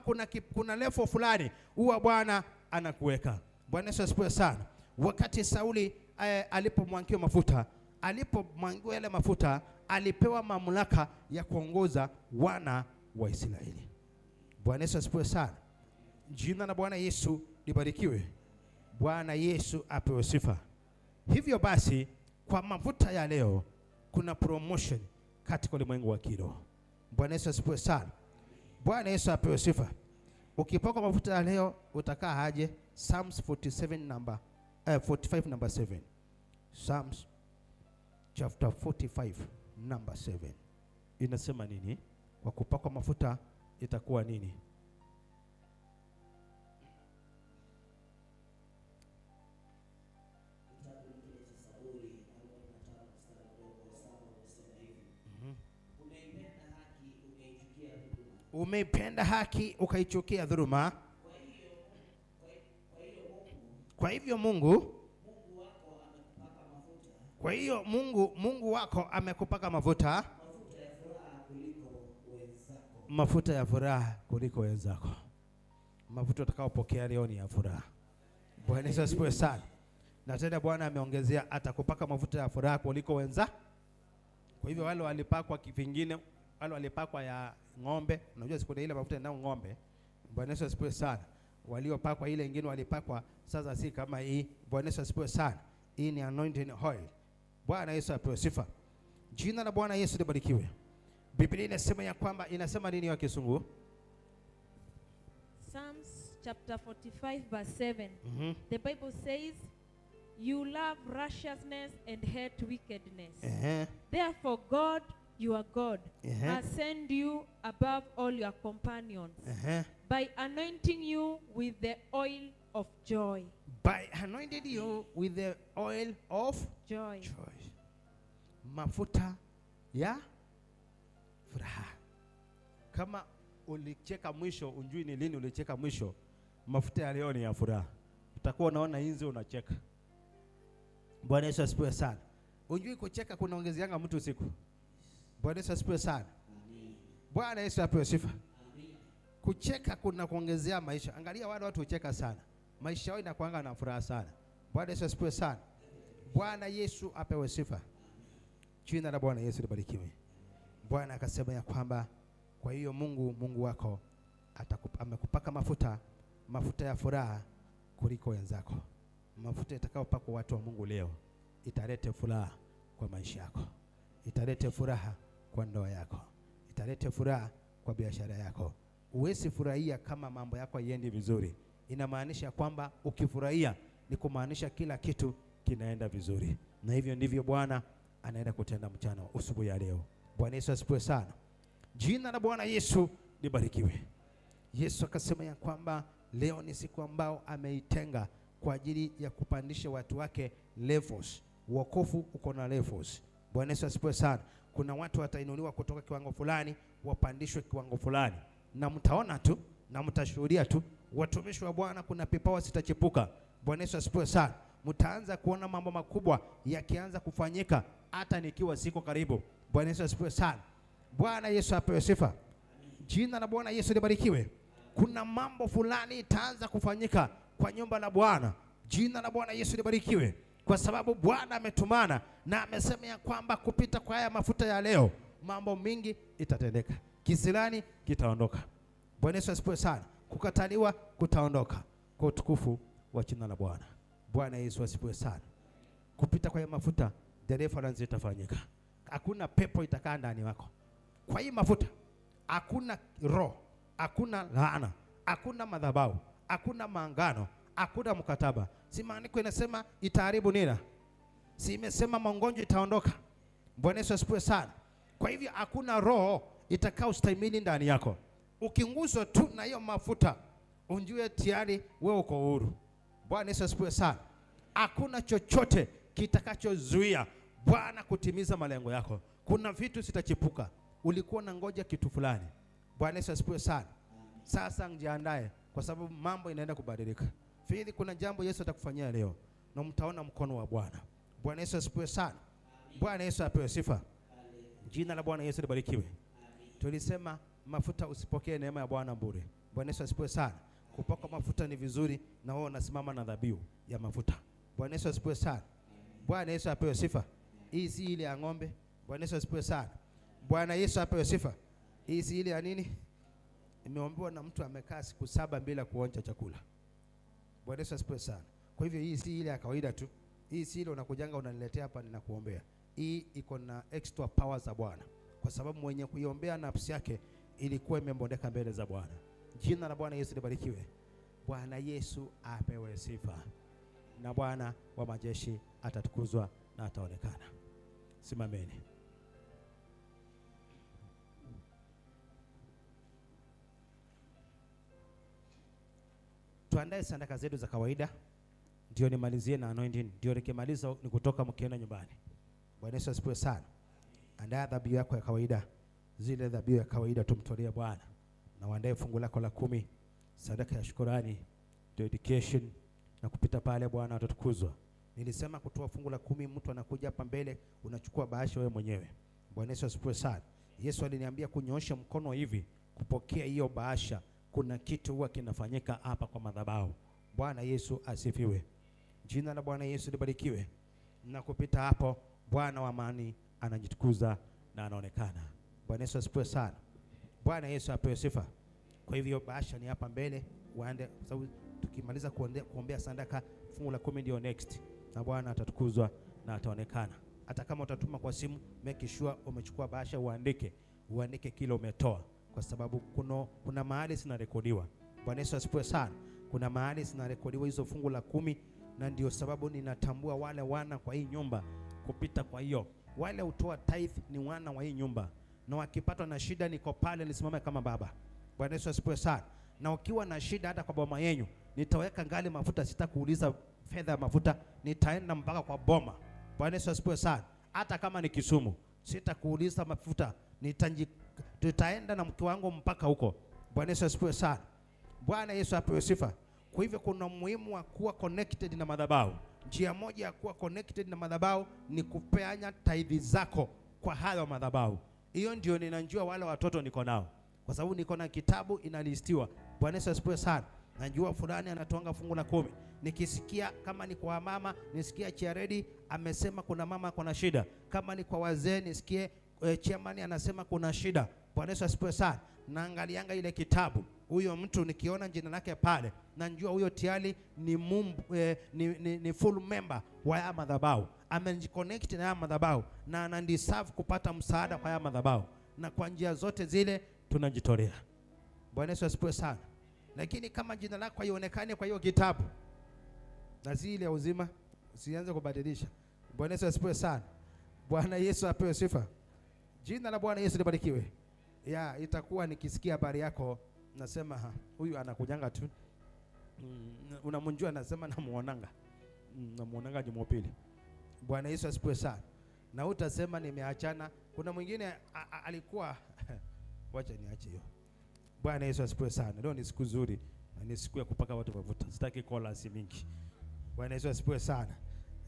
kuna level fulani huwa Bwana anakuweka. Bwana Yesu asifiwe sana. Wakati Sauli alipomwangiwa mafuta, alipomwangiwa yale mafuta, alipewa mamlaka ya kuongoza wana wa Israeli. Bwana Yesu asifiwe sana. Jina la Bwana Yesu libarikiwe. Bwana Yesu apewe sifa. Hivyo basi kwa mafuta ya leo kuna promotion katika ulimwengu wa kiroho. Bwana Yesu asifiwe sana. Bwana Yesu apewe sifa. Ukipakwa mafuta ya leo utakaa aje? Psalms 47 number 45 number 7. Psalms chapter 45 number 7. Inasema nini? Kwa kupakwa mafuta itakuwa nini? Umeipenda haki ukaichukia dhuluma. Kwa hivyo Mungu Kwa hiyo Mungu wako amekupaka mafuta, mafuta ya furaha kuliko wenzako. Mafuta utakayopokea leo ni ya furaha. Bwana Yesu asifiwe sana. Na tena Bwana ameongezea atakupaka mafuta ya furaha kuliko wenza. Kwa hivyo wale walipakwa kivingine, wale walipakwa ya ng'ombe, unajua siku ile mafuta ndio ng'ombe. Bwana Yesu asifiwe sana. Waliopakwa ile nyingine walipakwa sasa si kama hii. Bwana Yesu asifiwe sana. Hii ni anointing oil. Bwana Yesu apewe sifa. Jina la Bwana Yesu libarikiwe. Biblia inasema ya kwamba, inasema nini kwa Kisungu? Psalms chapter 45 verse 7. The Bible says, you love righteousness and hate wickedness. Therefore God, your God, has sent you above all your companions by anointing you with the oil of joy. By anointing you with the oil of joy. Joy. Mafuta ya furaha. Kama ulicheka mwisho, unjui ni lini ulicheka mwisho, mafuta ya leo ni ya furaha. Utakuwa unaona inzi unacheka. Bwana Yesu asifiwe sana. Unjui kucheka kunaongezeanga mtu siku. Bwana Yesu asifiwe sana. Bwana Yesu apewe sifa. Kucheka kuna kuongezea maisha. Angalia wale watu hucheka sana, maisha yao inakuanga na furaha sana. Bwana Yesu asifiwe sana. Bwana Yesu apewe sifa. Jina la Bwana Yesu libarikiwe. Bwana akasema ya kwamba kwa hiyo Mungu wako amekupaka mafuta ya furaha kuliko wenzako. Mafuta itakayopakwa watu wa Mungu leo italete furaha kwa maisha yako, italete furaha kwa ndoa yako, italete furaha kwa biashara yako. Uwezi furahia kama mambo yako haiendi vizuri. Inamaanisha kwamba ukifurahia ni kumaanisha kila kitu kinaenda vizuri. Na hivyo ndivyo Bwana anaenda kutenda mchana usiku ya leo. Bwana Yesu asifiwe sana. Jina la Bwana Yesu libarikiwe. Yesu akasema ya kwamba leo ni siku ambao ameitenga kwa ajili ya kupandisha watu wake levels. Wokovu uko na levels. Bwana Yesu asifiwe sana. Kuna watu watainuliwa kutoka kiwango fulani wapandishwe kiwango fulani. Na mtaona tu na mtashuhudia tu watumishi wa Bwana, kuna vipawa sitachipuka. Bwana Yesu asifiwe sana. Mtaanza kuona mambo makubwa yakianza kufanyika hata nikiwa siko karibu. Bwana Yesu asifiwe sana. Bwana Yesu apewe sifa. Jina la Bwana Yesu libarikiwe. Kuna mambo fulani itaanza kufanyika kwa nyumba la Bwana. Jina la Bwana Yesu libarikiwe. Kwa sababu Bwana ametumana na amesema ya kwamba kupita kwa haya mafuta ya leo mambo mingi itatendeka. Kisirani kitaondoka. Bwana Yesu asifiwe sana. Kukataliwa kutaondoka kwa utukufu wa jina la Bwana. Bwana Yesu asifiwe sana. Kupita kwa haya mafuta deliverance itafanyika. Hakuna pepo itakaa ndani wako. Kwa hii mafuta hakuna roho, hakuna laana, hakuna madhabahu, hakuna maangano, hakuna mkataba. Si maandiko inasema itaharibu nira? Si imesema magonjwa itaondoka? Bwana Yesu asifiwe sana. Kwa hivyo hakuna roho itakaostahimili ndani yako. Ukinguswa tu na hiyo mafuta unjue tayari wewe uko huru. Bwana Yesu asifiwe sana. Hakuna chochote kitakachozuia Bwana kutimiza malengo yako. Kuna vitu sitachipuka. Ulikuwa na ngoja kitu fulani. Bwana Yesu asifiwe sana. Sasa njiandae kwa sababu mambo inaenda kubadilika. Fili, kuna jambo Yesu atakufanyia leo na mtaona mkono wa Bwana. Bwana Yesu asifiwe sana. Bwana Yesu apewe sifa. Jina la Bwana Yesu libarikiwe. Tulisema mafuta usipokee neema ya Bwana bure. Bwana Yesu asifiwe sana. Kupaka mafuta ni vizuri na wewe unasimama na dhabihu ya mafuta. Bwana Yesu asifiwe sana. Bwana Yesu apewe sifa. Hii si ile ya ng'ombe. Bwana Yesu asifiwe sana. Bwana Yesu apewe sifa. Hii si ile ya nini? Imeombewa na mtu amekaa siku 7 bila kuonja chakula. Bwana Yesu asifiwe sana. Kwa hivyo hii si ile ya kawaida tu. Hii si ile unakujanga unaniletea hapa ninakuombea. Hii iko na extra power za Bwana. Kwa sababu mwenye kuiombea nafsi yake ilikuwa imembondeka mbele za Bwana. Jina la Bwana Yesu libarikiwe. Bwana Yesu apewe sifa. Na Bwana wa majeshi atatukuzwa na ataonekana. Simameni. Tuandae sadaka zetu za kawaida. Ndio nimalizie na anointing. Ndio nikimaliza ni kutoka mkienda nyumbani. Bwana Yesu asifiwe sana. Andaa dhabihu yako ya kawaida. Zile dhabihu ya kawaida tumtolee Bwana. Na uandae fungu lako la 10, sadaka ya shukrani, dedication, na kupita pale Bwana atatukuzwa. Nilisema kutoa fungu la 10, mtu anakuja hapa mbele unachukua bahasha wewe mwenyewe. Bwana Yesu asifiwe sana. Yesu aliniambia kunyoosha mkono hivi kupokea hiyo bahasha, kuna kitu huwa kinafanyika hapa kwa madhabahu. Bwana Yesu asifiwe. Jina la Bwana Yesu libarikiwe. Na kupita hapo Bwana wa amani anajitukuza na anaonekana. Bwana Yesu asifiwe sana. Bwana Yesu apewe sifa. Kwa hivyo bahasha ni hapa mbele, waende, kwa sababu tukimaliza kuombea sadaka fungu la 10 ndio next. Na Bwana atatukuzwa na ataonekana. Hata kama utatuma kwa simu, make sure umechukua bahasha uandike. Uandike kile umetoa, kwa sababu kuna mahali zinarekodiwa. Bwana Yesu asifiwe sana. Kuna mahali zinarekodiwa hizo fungu la 10, na ndio sababu ninatambua wale wana kwa hii nyumba kupita kwa hiyo. Wale utoa tithe ni wana wa hii nyumba. Na wakipatwa na shida niko pale nisimame kama baba. Bwana Yesu asifiwe sana. Na ukiwa na shida hata kwa boma yenu, nitaweka ngali mafuta, sitakuuliza fedha ya mafuta, nitaenda mpaka kwa boma. Bwana Yesu asifiwe sana. Hata kama ni Kisumu, sitakuuliza mafuta, tutaenda na mke wangu mpaka huko. Bwana Yesu asifiwe sana. Bwana Yesu apewe sifa. Kwa hivyo kuna umuhimu wa kuwa connected na madhabahu. Njia moja ya kuwa connected na madhabahu ni kupeana tithe zako kwa hayo madhabahu. Hiyo ndio ninajua wale watoto niko nao, kwa sababu niko na kitabu inalistiwa. Bwana Yesu asifiwe sana. Najua fulani anatoanga fungu la 10. Nikisikia kama ni kwa mama, nisikia Chiaredi amesema kuna mama kuna shida, Kama ni kwa wazee nisikie chairman anasema kuna shida. Bwana Yesu asifiwe sana. Naangalianga ile kitabu, huyo mtu nikiona jina lake pale, najua huyo tayari ni, ni full member wa haya madhabahu, amejiconnect na haya madhabahu na anadeserve kupata msaada kwa haya madhabahu, na kwa njia zote zile tunajitolea. Bwana Yesu asifiwe sana. Lakini kama jina lako haionekani kwa hiyo kitabu, na zile ya uzima, usianze kubadilisha. Bwana Yesu asifiwe sana. Bwana Yesu apewe sifa. Jina la Bwana Yesu libarikiwe. Ya, itakuwa nikisikia habari yako nasema huyu anakujanga tu. Unamjua, nasema namuonanga. Namuonanga Jumapili. Bwana Yesu asifiwe sana. Na utasema nimeachana. Kuna mwingine alikuwa wacha niache hiyo. Bwana Yesu asifiwe sana. Leo ni siku nzuri, ni siku ya kupaka watu mafuta. Sitaki chorus mingi. Bwana Yesu asifiwe sana.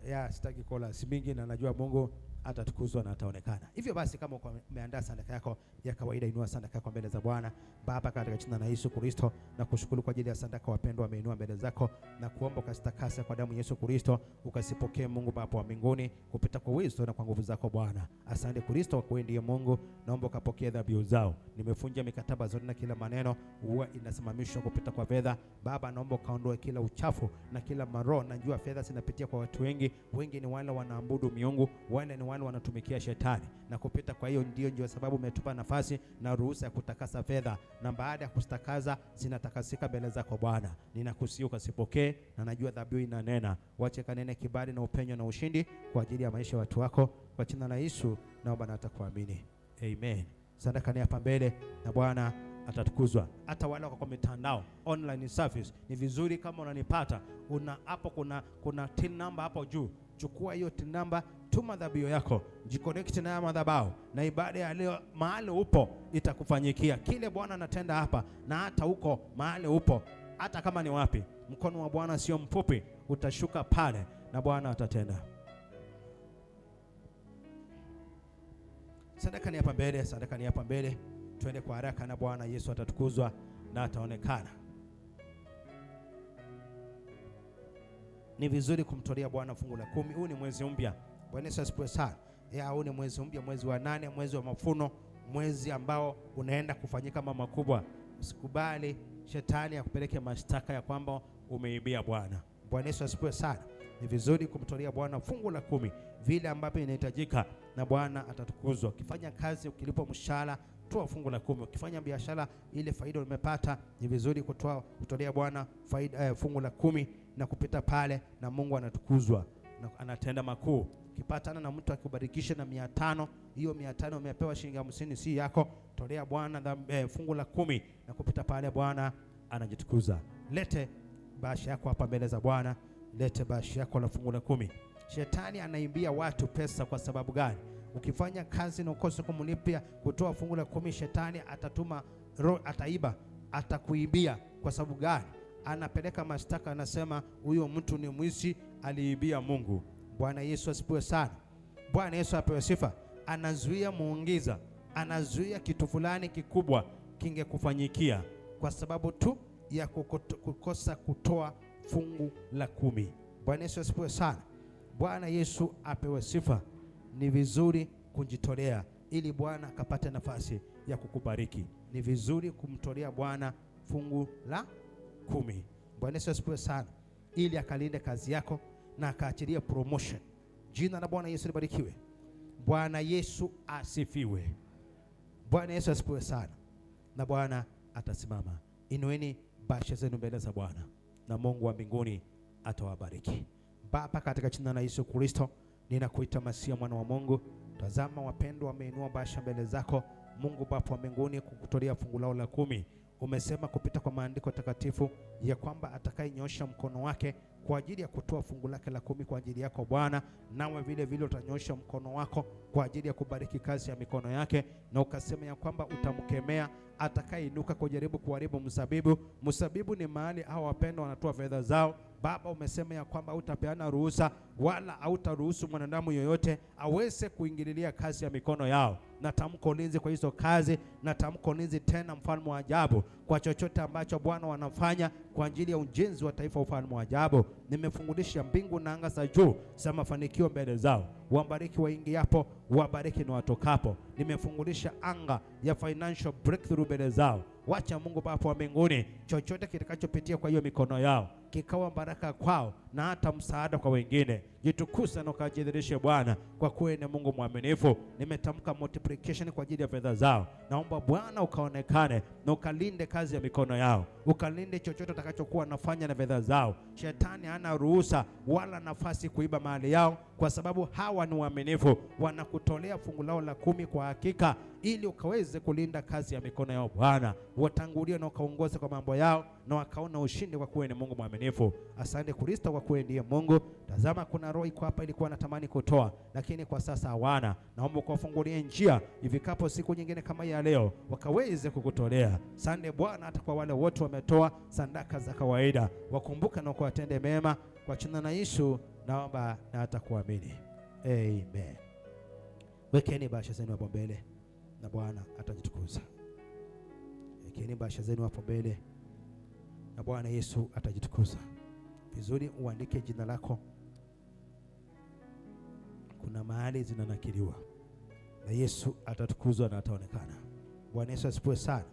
Ya, sitaki chorus mingi na najua Mungu atatukuzwa na ataonekana. Hivyo basi kama umeandaa sadaka yako ya kawaida, inua sadaka yako mbele za Bwana. Baba, katika jina la Yesu Kristo, na kushukuru kwa ajili ya sadaka wapendwa wameinua mbele zako, na kuomba ukasitakase kwa damu ya Yesu Kristo, ukasipokee Mungu Baba wa mbinguni kupita kwa uwezo na kwa nguvu zako Bwana. Asante Kristo, kwa wewe ndiye Mungu, naomba ukapokee dhabihu zao. Nimefunja mikataba zote na kila maneno huwa inasimamishwa kupita kwa fedha. Baba, naomba ukaondoe kila uchafu na kila maroho. Najua fedha zinapitia kwa watu wengi, wengi ni wale wanaabudu miungu, wale ni wale wanatumikia shetani, na kupita kwa hiyo ndio sababu umetupa nafasi na ruhusa ya kutakasa fedha, na baada ya kustakaza zinatakasika mbele zako Bwana. Ninakusihi ukasipokee, na najua dhabihu inanena. Wache kanene kibali na upenyo na ushindi kwa ajili ya maisha ya watu wako, kwa jina la Yesu naomba na atakuamini. Amen. Sadaka ni hapa mbele na Bwana atatukuzwa. Hata wale wako kwa mitandao online service, ni vizuri kama unanipata, una hapo kuna till number hapo juu. Chukua hiyo till number, tuma dhabihu yako, jiconnect na madhabahu, na ibada ya leo mahali upo itakufanyikia kile Bwana anatenda hapa, na hata huko mahali upo, hata kama ni wapi, mkono wa Bwana sio mfupi, utashuka pale na Bwana atatenda. Sadaka ni hapa mbele, sadaka ni hapa mbele. Twende kwa haraka na Bwana Yesu atatukuzwa na ataonekana. Ni vizuri kumtolea Bwana fungu la 10. Huu ni mwezi mpya. Bwana Yesu asifiwe sana. Ya, huu ni mwezi mpya, mwezi wa 8, mwezi wa mafuno, mwezi ambao unaenda kufanyika mambo makubwa. Usikubali shetani akupeleke mashtaka ya kwamba umeibia Bwana. Bwana Yesu asifiwe sana. Ni vizuri kumtolea Bwana fungu la 10 vile ambavyo inahitajika, na Bwana atatukuzwa. Ukifanya kazi, ukilipwa mshahara, toa fungu la 10. Ukifanya biashara, ile faida umepata, ni vizuri kutolea Bwana faida, fungu la 10 na kupita pale, na Mungu anatukuzwa na anatenda makuu. Ukipatana na mtu akubarikishe na 500, hiyo 500 umepewa shilingi 50 si yako, tolea Bwana fungu la 10 na kupita pale Bwana anajitukuza. Lete bahasha yako hapa mbele za Bwana, lete bahasha yako la fungu la 10. Shetani anaimbia watu pesa kwa sababu gani? Ukifanya kazi na ukose kumlipia kutoa fungu la 10, shetani atatuma roho, ataiba, atakuibia. Kwa sababu gani? Anapeleka mashtaka, anasema huyo mtu ni mwizi, aliibia Mungu. Bwana Yesu asifiwe sana. Bwana Yesu apewe sifa. Anazuia muungiza, anazuia kitu fulani kikubwa kingekufanyikia kwa sababu tu ya kukosa kutoa fungu la 10. Bwana Yesu asifiwe sana. Bwana Yesu apewe sifa. Ni vizuri kujitolea ili Bwana akapate nafasi ya kukubariki. Ni vizuri kumtolea Bwana fungu la 10. Bwana Yesu asifiwe sana, ili akalinde kazi yako na akaachilie promotion. Jina la Bwana Yesu libarikiwe. Bwana Yesu asifiwe. Bwana Yesu asifiwe sana. Na Bwana atasimama. Inueni bahasha zenu mbele za Bwana, na Mungu wa mbinguni atawabariki. Baba, katika jina la Yesu Kristo, ninakuita Masia mwana wa Mungu. Tazama wapendwa wameinua bahasha mbele zako, Mungu Baba wa mbinguni, kukutolea fungu lao la 10. Umesema kupita kwa maandiko takatifu ya kwamba atakayenyosha mkono wake kwa ajili ya kutoa fungu lake la 10 kwa ajili yako Bwana, nawe vile vile utanyosha mkono wako kwa ajili ya kubariki kazi ya mikono yake, na ukasema ya kwamba utamkemea atakayeinuka kujaribu kuharibu mzabibu. Mzabibu ni mahali hao wapendwa wanatoa fedha zao. Baba, umesema ya kwamba hutapeana ruhusa wala hautaruhusu mwanadamu yoyote aweze kuingililia kazi ya mikono yao. Natamka ulinzi kwa hizo kazi, natamka ulinzi tena, mfalme wa ajabu, kwa chochote ambacho Bwana wanafanya kwa ajili ya ujenzi wa taifa, ufalme wa ajabu. Nimefungulisha mbingu na anga za juu za mafanikio mbele zao. Wabariki waingiapo, wabariki na watokapo. Nimefungulisha anga ya financial breakthrough mbele zao. Wacha Mungu Baba wa mbinguni, chochote kitakachopitia kwa hiyo mikono yao kikawa baraka kwao na hata msaada kwa wengine. Jitukuze na ukajidhihirishe Bwana, kwa kuwa ni Mungu mwaminifu. Nimetamka multiplication kwa ajili ya fedha zao. Naomba Bwana ukaonekane na ukalinde kazi ya mikono yao, ukalinde chochote utakachokuwa nafanya na fedha zao. Shetani hana ruhusa wala nafasi kuiba mali yao, kwa sababu hawa ni waaminifu, wanakutolea fungu lao la 10 kwa hakika, ili ukaweze kulinda kazi ya mikono yao. Bwana, watangulie na ukaongoze kwa mambo yao, na wakaona ushindi, kwa kuwa ni Mungu mwaminifu. Asante Kristo, kwa kuwa ndiye Mungu. Tazama, kuna roho iko hapa ilikuwa natamani kutoa, lakini kwa sasa hawana. Naomba ukawafungulie njia, ifikapo siku nyingine kama ya leo wakaweze kukutolea. Asante Bwana, hata kwa wale wote wametoa sadaka za kawaida, wakumbuka na kuwatende mema. Kwa jina la Yesu naomba na hata kuamini, amen. Wekeni bahasha zenu hapo mbele na Bwana atajitukuza. Wekeni bahasha zenu hapo mbele na Bwana Yesu atajitukuza. Vizuri, uandike jina lako. Kuna mahali zinanakiliwa, na Yesu atatukuzwa na ataonekana. Bwana Yesu asifiwe sana.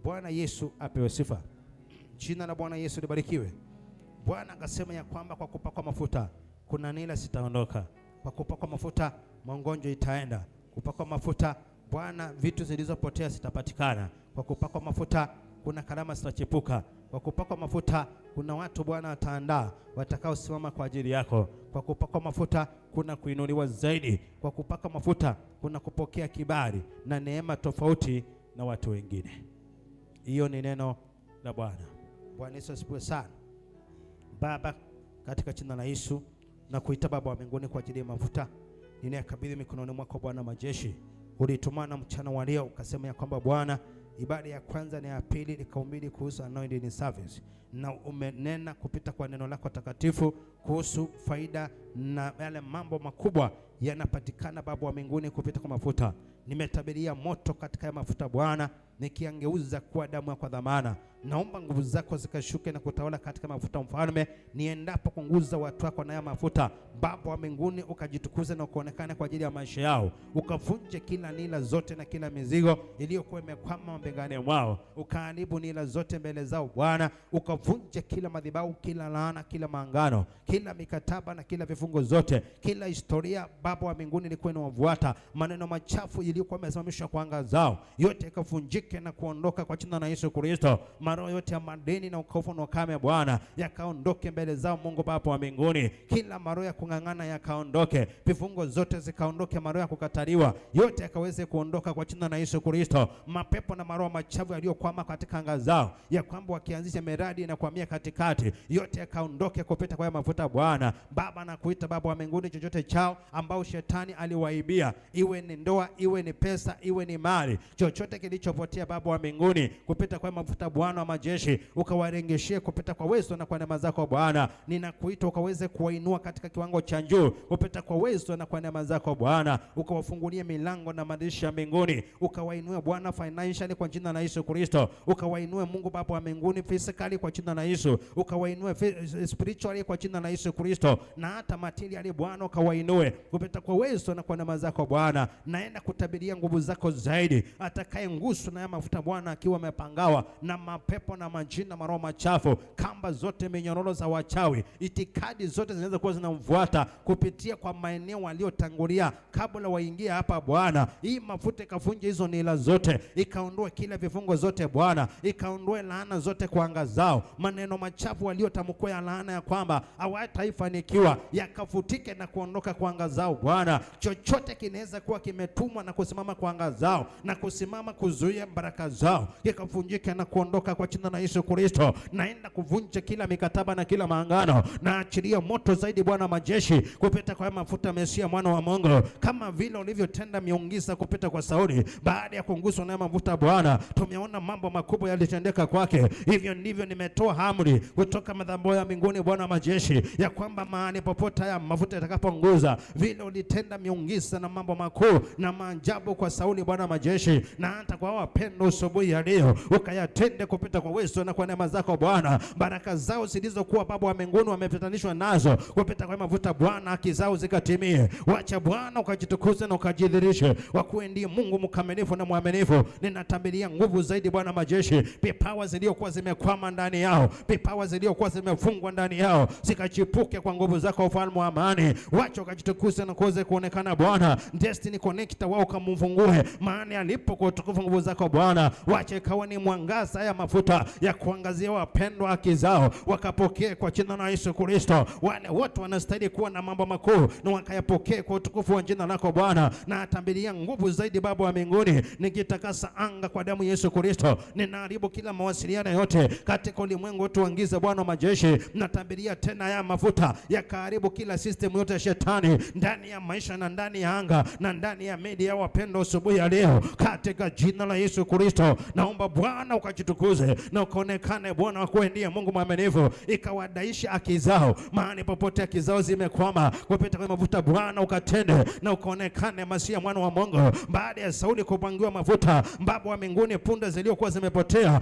Bwana Yesu apewe sifa. Jina la Bwana Yesu libarikiwe. Bwana akasema ya kwamba kwa kupakwa mafuta kuna nila sitaondoka, kwa kupakwa mafuta magonjwa itaenda, kupakwa mafuta Bwana vitu zilizopotea zitapatikana, kwa kupakwa mafuta kuna karama zitachipuka, kwa kupakwa mafuta kuna watu Bwana ataandaa watakaosimama kwa ajili yako, kwa kupakwa mafuta kuna kuinuliwa zaidi, kwa kupaka mafuta kuna kupokea kibali na neema tofauti na watu wengine. Hiyo ni neno la Bwana. Bwana Yesu asifiwe sana. Baba, katika jina la Yesu na kuita Baba wa mbinguni kwa ajili ya mafuta ninayakabidhi mikononi mwako Bwana majeshi. Ulitumana mchana wa leo ukasema ya kwamba Bwana, ibada ya kwanza na ya pili nikahubiri kuhusu anointing service, na umenena kupita kwa neno lako takatifu kuhusu faida na yale mambo makubwa yanapatikana Baba wa mbinguni kupita kwa mafuta. Nimetabiria moto katika ya mafuta Bwana, nikiangeuza kuwa damu ya kwa dhamana. Naomba nguvu zako zikashuke na kutawala katika mafuta mfalme, niendapo kunguza watu wako na ya mafuta. Baba wa mbinguni ukajitukuze na ukaonekane kwa ajili ya maisha yao, ukavunje kila nila zote na kila mizigo iliyokuwa imekwama mabegani mwao, ukaharibu nila zote mbele zao Bwana, ukavunje kila madhabahu, kila laana, kila maangano, kila mikataba na kila vifungo zote, kila historia Baba wa mbinguni ilikuwa inawafuata, maneno machafu iliyokuwa imesimamishwa kwa anga zao, yote ikavunjike na kuondoka kwa jina la Yesu Kristo. Maroho yote ya madeni na ukovu na ukame Bwana yakaondoke mbele zao Mungu Baba wa mbinguni, kila maroho ya kung'ang'ana yakaondoke, vifungo zote zikaondoke, maroho ya kukataliwa yote yakaweze kuondoka kwa jina la Yesu Kristo. Mapepo na maroho machafu yaliyokwama katika anga zao, ya kwamba wakianzisha miradi na kuhamia katikati, yote yakaondoke kupita kwa mafuta Bwana. Baba nakuita Baba wa mbinguni, chochote chao ambao shetani aliwaibia, iwe ni ndoa, iwe ni pesa, iwe ni mali, chochote kilichopotea Baba wa mbinguni kupita kwa mafuta Bwana wa majeshi, ukawarejeshie kupita kwa uwezo na kwa neema zako Bwana. Ninakuita ukaweze kuwainua katika kiwango cha juu kupita kwa uwezo na kwa neema zako Bwana, ukawafungulie milango na madirisha ya mbinguni, ukawainue Bwana financially kwa jina la Yesu Kristo, ukawainue Mungu Baba wa mbinguni physically kwa jina la Yesu, ukawainue spiritually kwa jina la Yesu Kristo, na hata materially Bwana ukawainue kupita kwa uwezo na kwa neema zako Bwana. Naenda kutabiria nguvu zako zaidi, atakaye ngusu na mafuta Bwana akiwa amepangawa na mapepo na majina, maroho machafu, kamba zote, minyororo za wachawi, itikadi zote zinaweza kuwa zinamfuata kupitia kwa maeneo waliotangulia kabla waingie hapa Bwana. Hii mafuta ikavunja hizo nila zote, ikaondoa kila vifungo zote Bwana, ikaondoe laana zote kwa anga zao, maneno machafu waliotamkwa ya laana ya kwamba hawataifanikiwa yakafutike na kuondoka kwa anga zao Bwana. Chochote kinaweza kuwa kimetumwa na kusimama kwa anga zao na kusimama kuzuia baraka zao kikavunjike na kuondoka kwa kwa jina la Yesu Kristo. Naenda kuvunja kila mikataba na kila maangano. Naachilia moto zaidi Bwana majeshi kupita kwa mafuta Mesia mwana wa Mungu, kama vile ulivyotenda miujiza kupita kwa Sauli baada ya kunguswa na mafuta Bwana. Tumeona mambo makubwa yalitendeka kwake. Hivyo ndivyo nimetoa amri kutoka madhabahu ya mbinguni Bwana majeshi, ya kwamba mahali popote haya mafuta yatakapoongoza, vile ulitenda miujiza na mambo makuu na maajabu kwa Sauli Bwana majeshi, na hata kwa wapendwa asubuhi ya leo ukayatende kupita kwa uwezo na kwa neema zako Bwana. Baraka zao zilizokuwa Baba wa mbinguni wamepitanishwa nazo kupita kwa mafuta Bwana, haki zao zikatimie. Wacha Bwana ukajitukuze na ukajidhihirishe, wakuwe ndiye Mungu mkamilifu na mwaminifu. Ninatabilia nguvu zaidi Bwana majeshi, vipawa zilizokuwa zimekwama ndani yao, vipawa zilizokuwa zimefungwa ndani yao zikachipuke kwa nguvu zako, ufalme wa amani. Wacha ukajitukuze na kuweze kuonekana Bwana. Destiny connector wao kamfungue, maana alipo kwa utukufu nguvu zako Bwana. Wacha ikawa ni mwangaza ya mafuta ya kuangazia wapendwa haki zao, wakapokee kwa jina la Yesu Kristo. Wale wote wanastahili kuwa na mambo makuu na wakayapokee kwa utukufu wa jina lako Bwana. Na atambilia nguvu zaidi Baba wa mbinguni, nikitakasa anga kwa damu Yesu Kristo, ninaharibu kila mawasiliano yote katika ulimwengu wote wa Bwana wa majeshi. Natambilia tena ya mafuta yakaharibu kila system yote ya shetani ndani ya maisha na ndani ya anga na ndani ya media wapendwa asubuhi ya leo, katika jina la Yesu Kristo. Naomba Bwana ukajitukuze na ukaonekane Bwana, kuwa ndiye Mungu mwaminifu, ikawadaisha haki zao mahali popote haki zao zimekwama kupita kwa mafuta Bwana ukatende na ukaonekane Masia mwana wa Mungu. Baada ya Sauli kupangiwa mafuta, Baba wa mbinguni, punda zilizokuwa zimepotea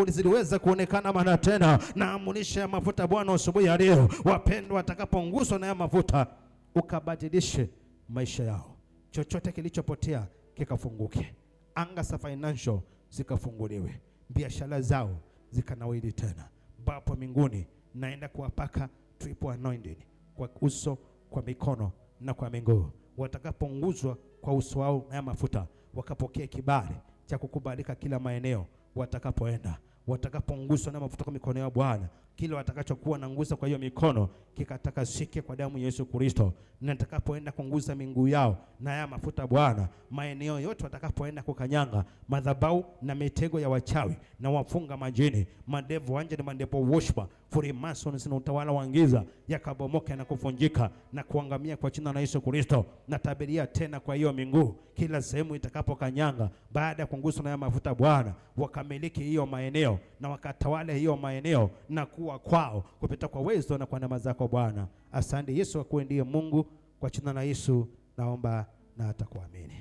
ziliweza kuonekana mara tena. Na amulisha mafuta Bwana asubuhi ya leo, wapendwa watakaponguswa na ya mafuta ukabadilishe maisha yao, chochote kilichopotea kikafunguke, anga za financial zikafunguliwe, biashara zao zikanawili tena. Baba mbinguni, naenda kuwapaka triple anointing kwa uso, kwa mikono na kwa miguu. Watakaponguzwa kwa uso wao na mafuta, wakapokea kibali cha kukubalika kila maeneo watakapoenda. Watakaponguswa na mafuta kwa mikono yao Bwana, kile watakachokuwa na ngusa kwa hiyo mikono kikatakasike kwa damu ya Yesu Kristo. Na nitakapoenda kungusa miguu yao na haya mafuta Bwana, maeneo yote watakapoenda kukanyanga, madhabahu na mitego ya wachawi na wafunga majini, madevu wanje na madepo worshiper, Freemasons na utawala wa giza yakabomoka na kuvunjika na kuangamia kwa jina la Yesu Kristo. Natabiria tena kwa hiyo miguu, kila sehemu itakapokanyanga baada ya kunguswa na mafuta Bwana, wakamiliki hiyo maeneo na wakatawale hiyo maeneo na kuwa kwao kupita kwa uwezo na kwa neema zako Bwana. Asante Yesu, akuwe ndiye Mungu. Kwa jina la Yesu naomba na atakuamini.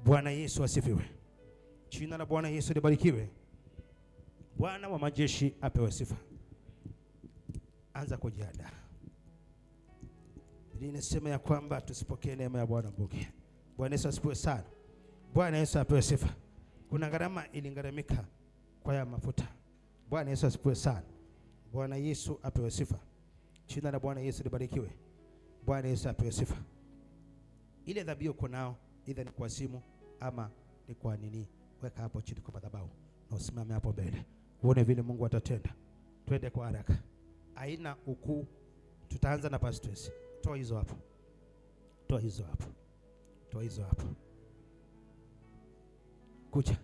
Bwana Yesu asifiwe. Jina la Bwana Yesu libarikiwe. Bwana wa majeshi apewe sifa. Anza kujiandaa. Biblia inasema ya kwamba tusipokee neema ya Bwana mbuge. Bwana Yesu asifiwe sana. Bwana Yesu apewe sifa. Kuna gharama iligharamika kwa ya mafuta. Bwana Yesu asifiwe sana. Bwana Yesu apewe sifa. Jina la Bwana Yesu libarikiwe. Bwana Yesu apewe sifa. Ile dhabihu uko nao, either ni kwa simu ama ni kwa nini, weka hapo chini kwa madhabahu na usimame hapo mbele, uone vile Mungu atatenda. Twende kwa haraka, haina ukuu. Tutaanza na pastors. Toa hizo hapo, toa hizo hapo, toa hizo hapo. Kucha.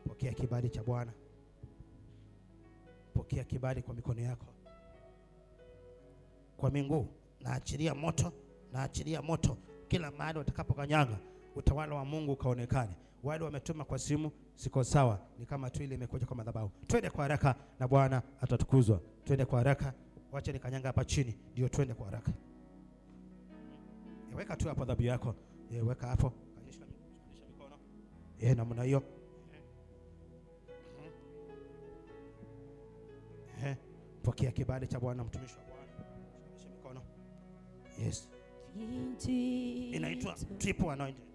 Pokea kibali cha Bwana. Pokea kibali kwa mikono yako, kwa miguu. Naachilia moto, naachilia moto kila mahali watakapokanyanga, utawala wa Mungu kaonekane. Wale wametuma kwa simu siko sawa, ni kama tu ile imekuja kwa madhabahu. Twende kwa haraka na Bwana atatukuzwa. Twende kwa haraka, wacha nikanyanga hapa chini ndio twende kwa haraka. Weka tu hapo dhabihu yako, weka hapo, kanyesha mikono namna hiyo. Pokea kibali cha Bwana, mtumishi wa Bwana. Shikisha mikono. Yes. Inaitwa triple anointing.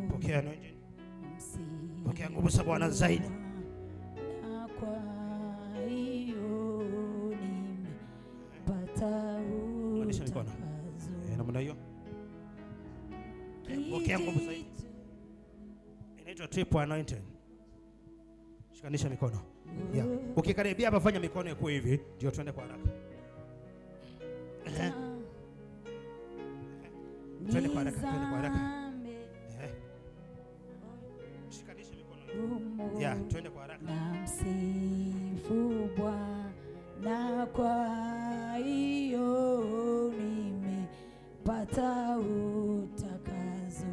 Pokea anointing. Pokea nguvu za Bwana zaidi. Shikisha mikono. Namna hiyo. Pokea nguvu zaidi. Inaitwa triple anointing. Shikanisha mikono. Yeah. Ukikaribia hapa fanya mikono ikuwe hivi ndio tuende kwa haraka. Twende kwa haraka, twende kwa haraka. Shikanisha mikono. Yeah, twende kwa haraka. Namsifu Bwana kwa hiyo nimepata utakaso.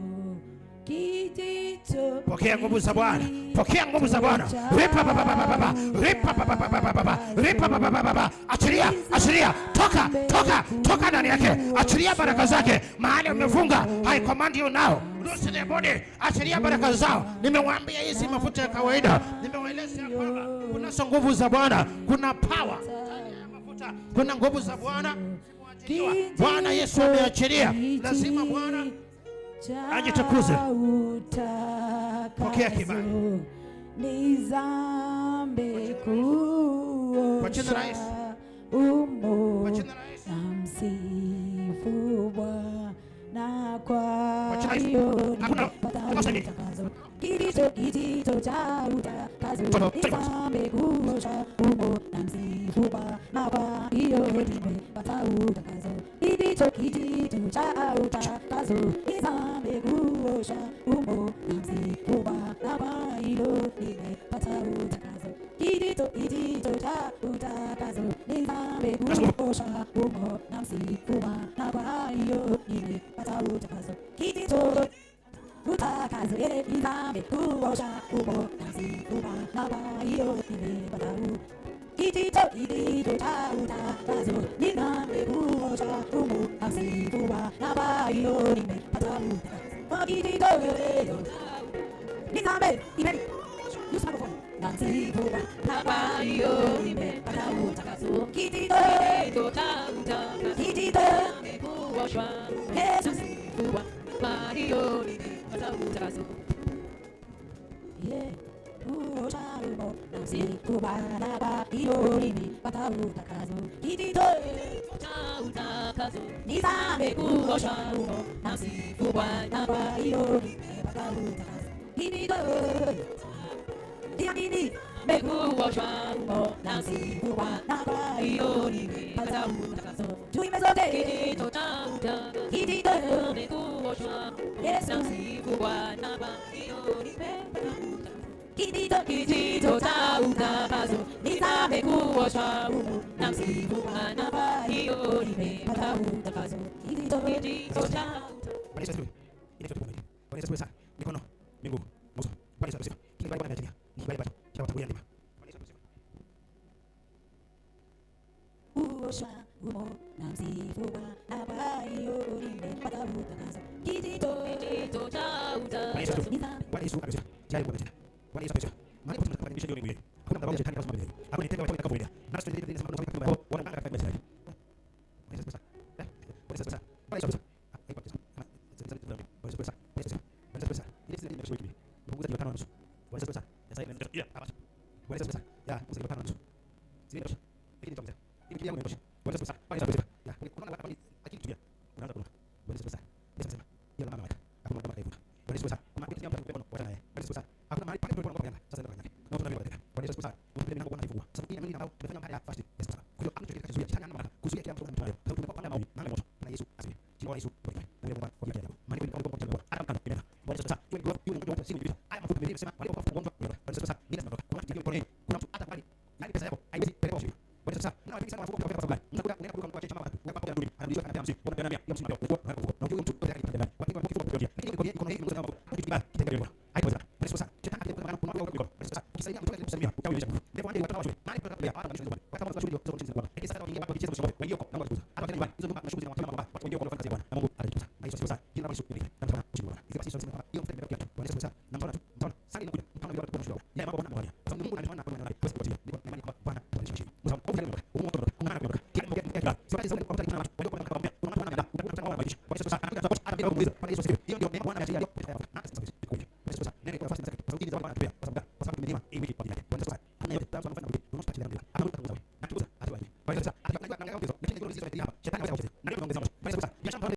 Kijito. Pokea nguvu za Bwana. Pokea nguvu za Bwana. Ripa baba baba baba. Ripa baba baba baba. Ripa baba baba baba. Achilia, achilia. Toka, toka, toka ndani yake. Achilia baraka zake. Mahali umefunga, I command you now. Loose the body. Achilia baraka zao. Nimewaambia hizi mafuta ya kawaida. Nimewaeleza kwamba kuna nguvu za Bwana, kuna power ndani ya mafuta. Kuna nguvu za Bwana. Bwana Yesu ameachilia. Lazima Bwana ajitukuze. Pokea kibali. Nizambe kuosha Kwa jina la Yesu. umo. Kwa jina la Yesu. Namsifu Bwana kwa jina la Yesu. hiyo Hakuna nimepata makosa ni. utakaso. Kijito, kijito cha utakaso. Toto, Nizambe kuosha umo. Namsifu Bwana kwa hiyo nimepata utakaso. Kijito, kijito cha utakaso. Nizambe kuosha umo. Namsifu Bwana kwa hiyo nimepata utakaso. Kijito, kijito cha utakaso. Nizambe kuosha umo. Namsifu Bwana kwa hiyo nimepata utakaso. Kijito utakaso, nizambe kuosha umo. Namsifu Bwana kwa hiyo nimepata utakaso. Kijito, kijito cha utakaso. Nizambe kuosha umo. Namsifu Bwana kwa hiyo nimepata utakaso. Kijito, nizambe, imeni. Use microphone. Namsifu Bwana kwa hiyo nimepata utakaso. Kijito, cha utakaso. kijito, Kuoshwa. Yesu. Kwa hiyo nimepata utakaso. Yeah. Kuosha umo. Namsifu Bwana kwa hiyo nimepata utakaso. Kijito, Cha utakaso. nizambe Kuosha umo. Namsifu Bwana kwa hiyo nimepata utakaso. Kijito, nini? Kuoshwa umo. Namsifu Bwana kwa hiyo nimepata utakaso. Tuimbe zote. Kijito cha utakaso. Kijito, Kuoshwa. Yesu. Namsifu Bwana kwa hiyo nimepata utakaso. Kijito, Kijito cha utakaso. nizambe Kuoshwa umo. Namsifu Bwana kwa hiyo nimepata utakaso. Kijito, Kijito cha Bwana Yesu asifiwe. Ile kitu kubwa. Bwana Yesu asifiwe sana. Mikono, miguu, uso. Bwana Yesu asifiwe. Kile kibali Bwana ameachilia. Ni kibali ambacho kitawatangulia ndima. Bwana Yesu asifiwe. kuosha umo. Namsifu Bwana kwa hiyo nimepata utakaso. Kijito, Kijito cha Bwana Yesu utakaso. asifiwe. Bwana Yesu amesema. Tayari Bwana ametenda. Bwana Yesu amesema. Mahali popote mtakapokaribisha jioni mimi. Hakuna madhabahu ya shetani kama mbele. Hakuna nitenga wachawi watakapoenda. Nasi tuendelee tena sema kuna watu wana katika maisha. Bwana Yesu asifiwe. Bwana Yesu asifiwe. Bwana Yesu asifiwe. Bwana Yesu asifiwe. Bwana Yesu asifiwe. Bwana Yesu asifiwe. Ile sisi nimesema hivi. Punguza kilo 5.5. Bwana Yesu asifiwe. Sasa hivi yeah. Bwana Yesu asifiwe. Ya, punguza kilo 5.5. Sisi ndio. Lakini ndio. Ili kile yangu imetosha. Bwana Yesu asifiwe. Bwana Yesu asifiwe. Ya, kuna watu akili tumia. Unaanza kuna. Bwana Yesu asifiwe. Yesu anasema, yeye mama yake. Hakuna mama kaivuta. Bwana Yesu asifiwe. Kama kitu jambo mkono wacha naye. Bwana Yesu asifiwe. Hakuna mahali pale tulipo kwa sasa ndio kanyage. Na tunaambia tena. Bwana Yesu asifiwe. Mpende mlango Bwana alifungua. Sababu hii amini ambao tumefanya mahali fast. Yesu asifiwe. Kwa hiyo amna kitu kinachozuia shetani ana mamlaka kuzuia kila mtu anamtoa. Sababu tumepanda maombi, maana moto. Na Yesu asifiwe. Jina la Yesu. Na Mungu kwa ajili yako. Maana ni kwa kwa hata kama imena. Bwana Yesu asifiwe. Yule yule mgonjwa si miujiza. Haya mafuta mengine sema wale kwa mgonjwa. Bwana Yesu asifiwe. Mimi nasema kuna mtu mkononi. Kuna mtu hata pale. Yaani pesa yako haiwezi pelekwa hospitali. Bwana Yesu asifiwe. Na wengi sana wanafuka kwa sababu gani? Mtu unaenda kuruka mtu chama watu. Unapata kwa anarudishwa kana 50. Unapata 100, 50 na kwa na huyo mtu yote akipata ndani. Watu kwa kwa lakini kwa mikono hii mtu kama kitu kibaya kitaendelea. Haitawezekana. Bwana Yesu asifiwe. Shetani akija kwa maana kuna watu kwa. Bwana Yesu asifiwe. Ukisaidia mtu akikusalimia, utaonyesha nguvu. Ndipo wale watu wa shule. Mahali pa kulea, hata kama shule. Hata kama shule ndio sio Bwana. Lakini sasa wengine watu wakicheza mshangao, wengine kwa Mungu atakuza. Hata wakienda nyumbani, hizo nyumba na shughuli zina watu watu wengine kwa kufanya kazi ya Bwana. Na Mungu atatukuza. Na Yesu asifiwe. Jina la Yesu libariki. Na mtaona ushindi wa Bwana. Hizi basi sio hiyo mfanye mbele Bwana Yesu asifiwe. Na mtaona tu, mtaona sasa inakuja. Mtaona vile watu kwa shule. Yeye mambo Bwana amewafanya. Kwa sababu Mungu anafanya kwa nani? Hawezi kupatia. Ndipo na imani kwamba Bwana atalisha ushindi. Mtaona kwa sababu Mungu ataondoka. Ungana na kuondoka. Kila mmoja kila. Sio kazi kwa mtu kuna watu walio kwa kwa kuna watu wanaandaa. Utakuta wanaona maisha. Bwana Yesu asifiwe. Anakuja hata bila kumuuliza. Bwana Yesu asifiwe. Hiyo ndio neema Bwana ameachilia. Na sasa sisi. Bwana Yesu asifiwe. Nene kwa nafasi za sauti za Bwana anatupea. Kwa sababu gani? Kwa sababu tumenyima hii wiki kwa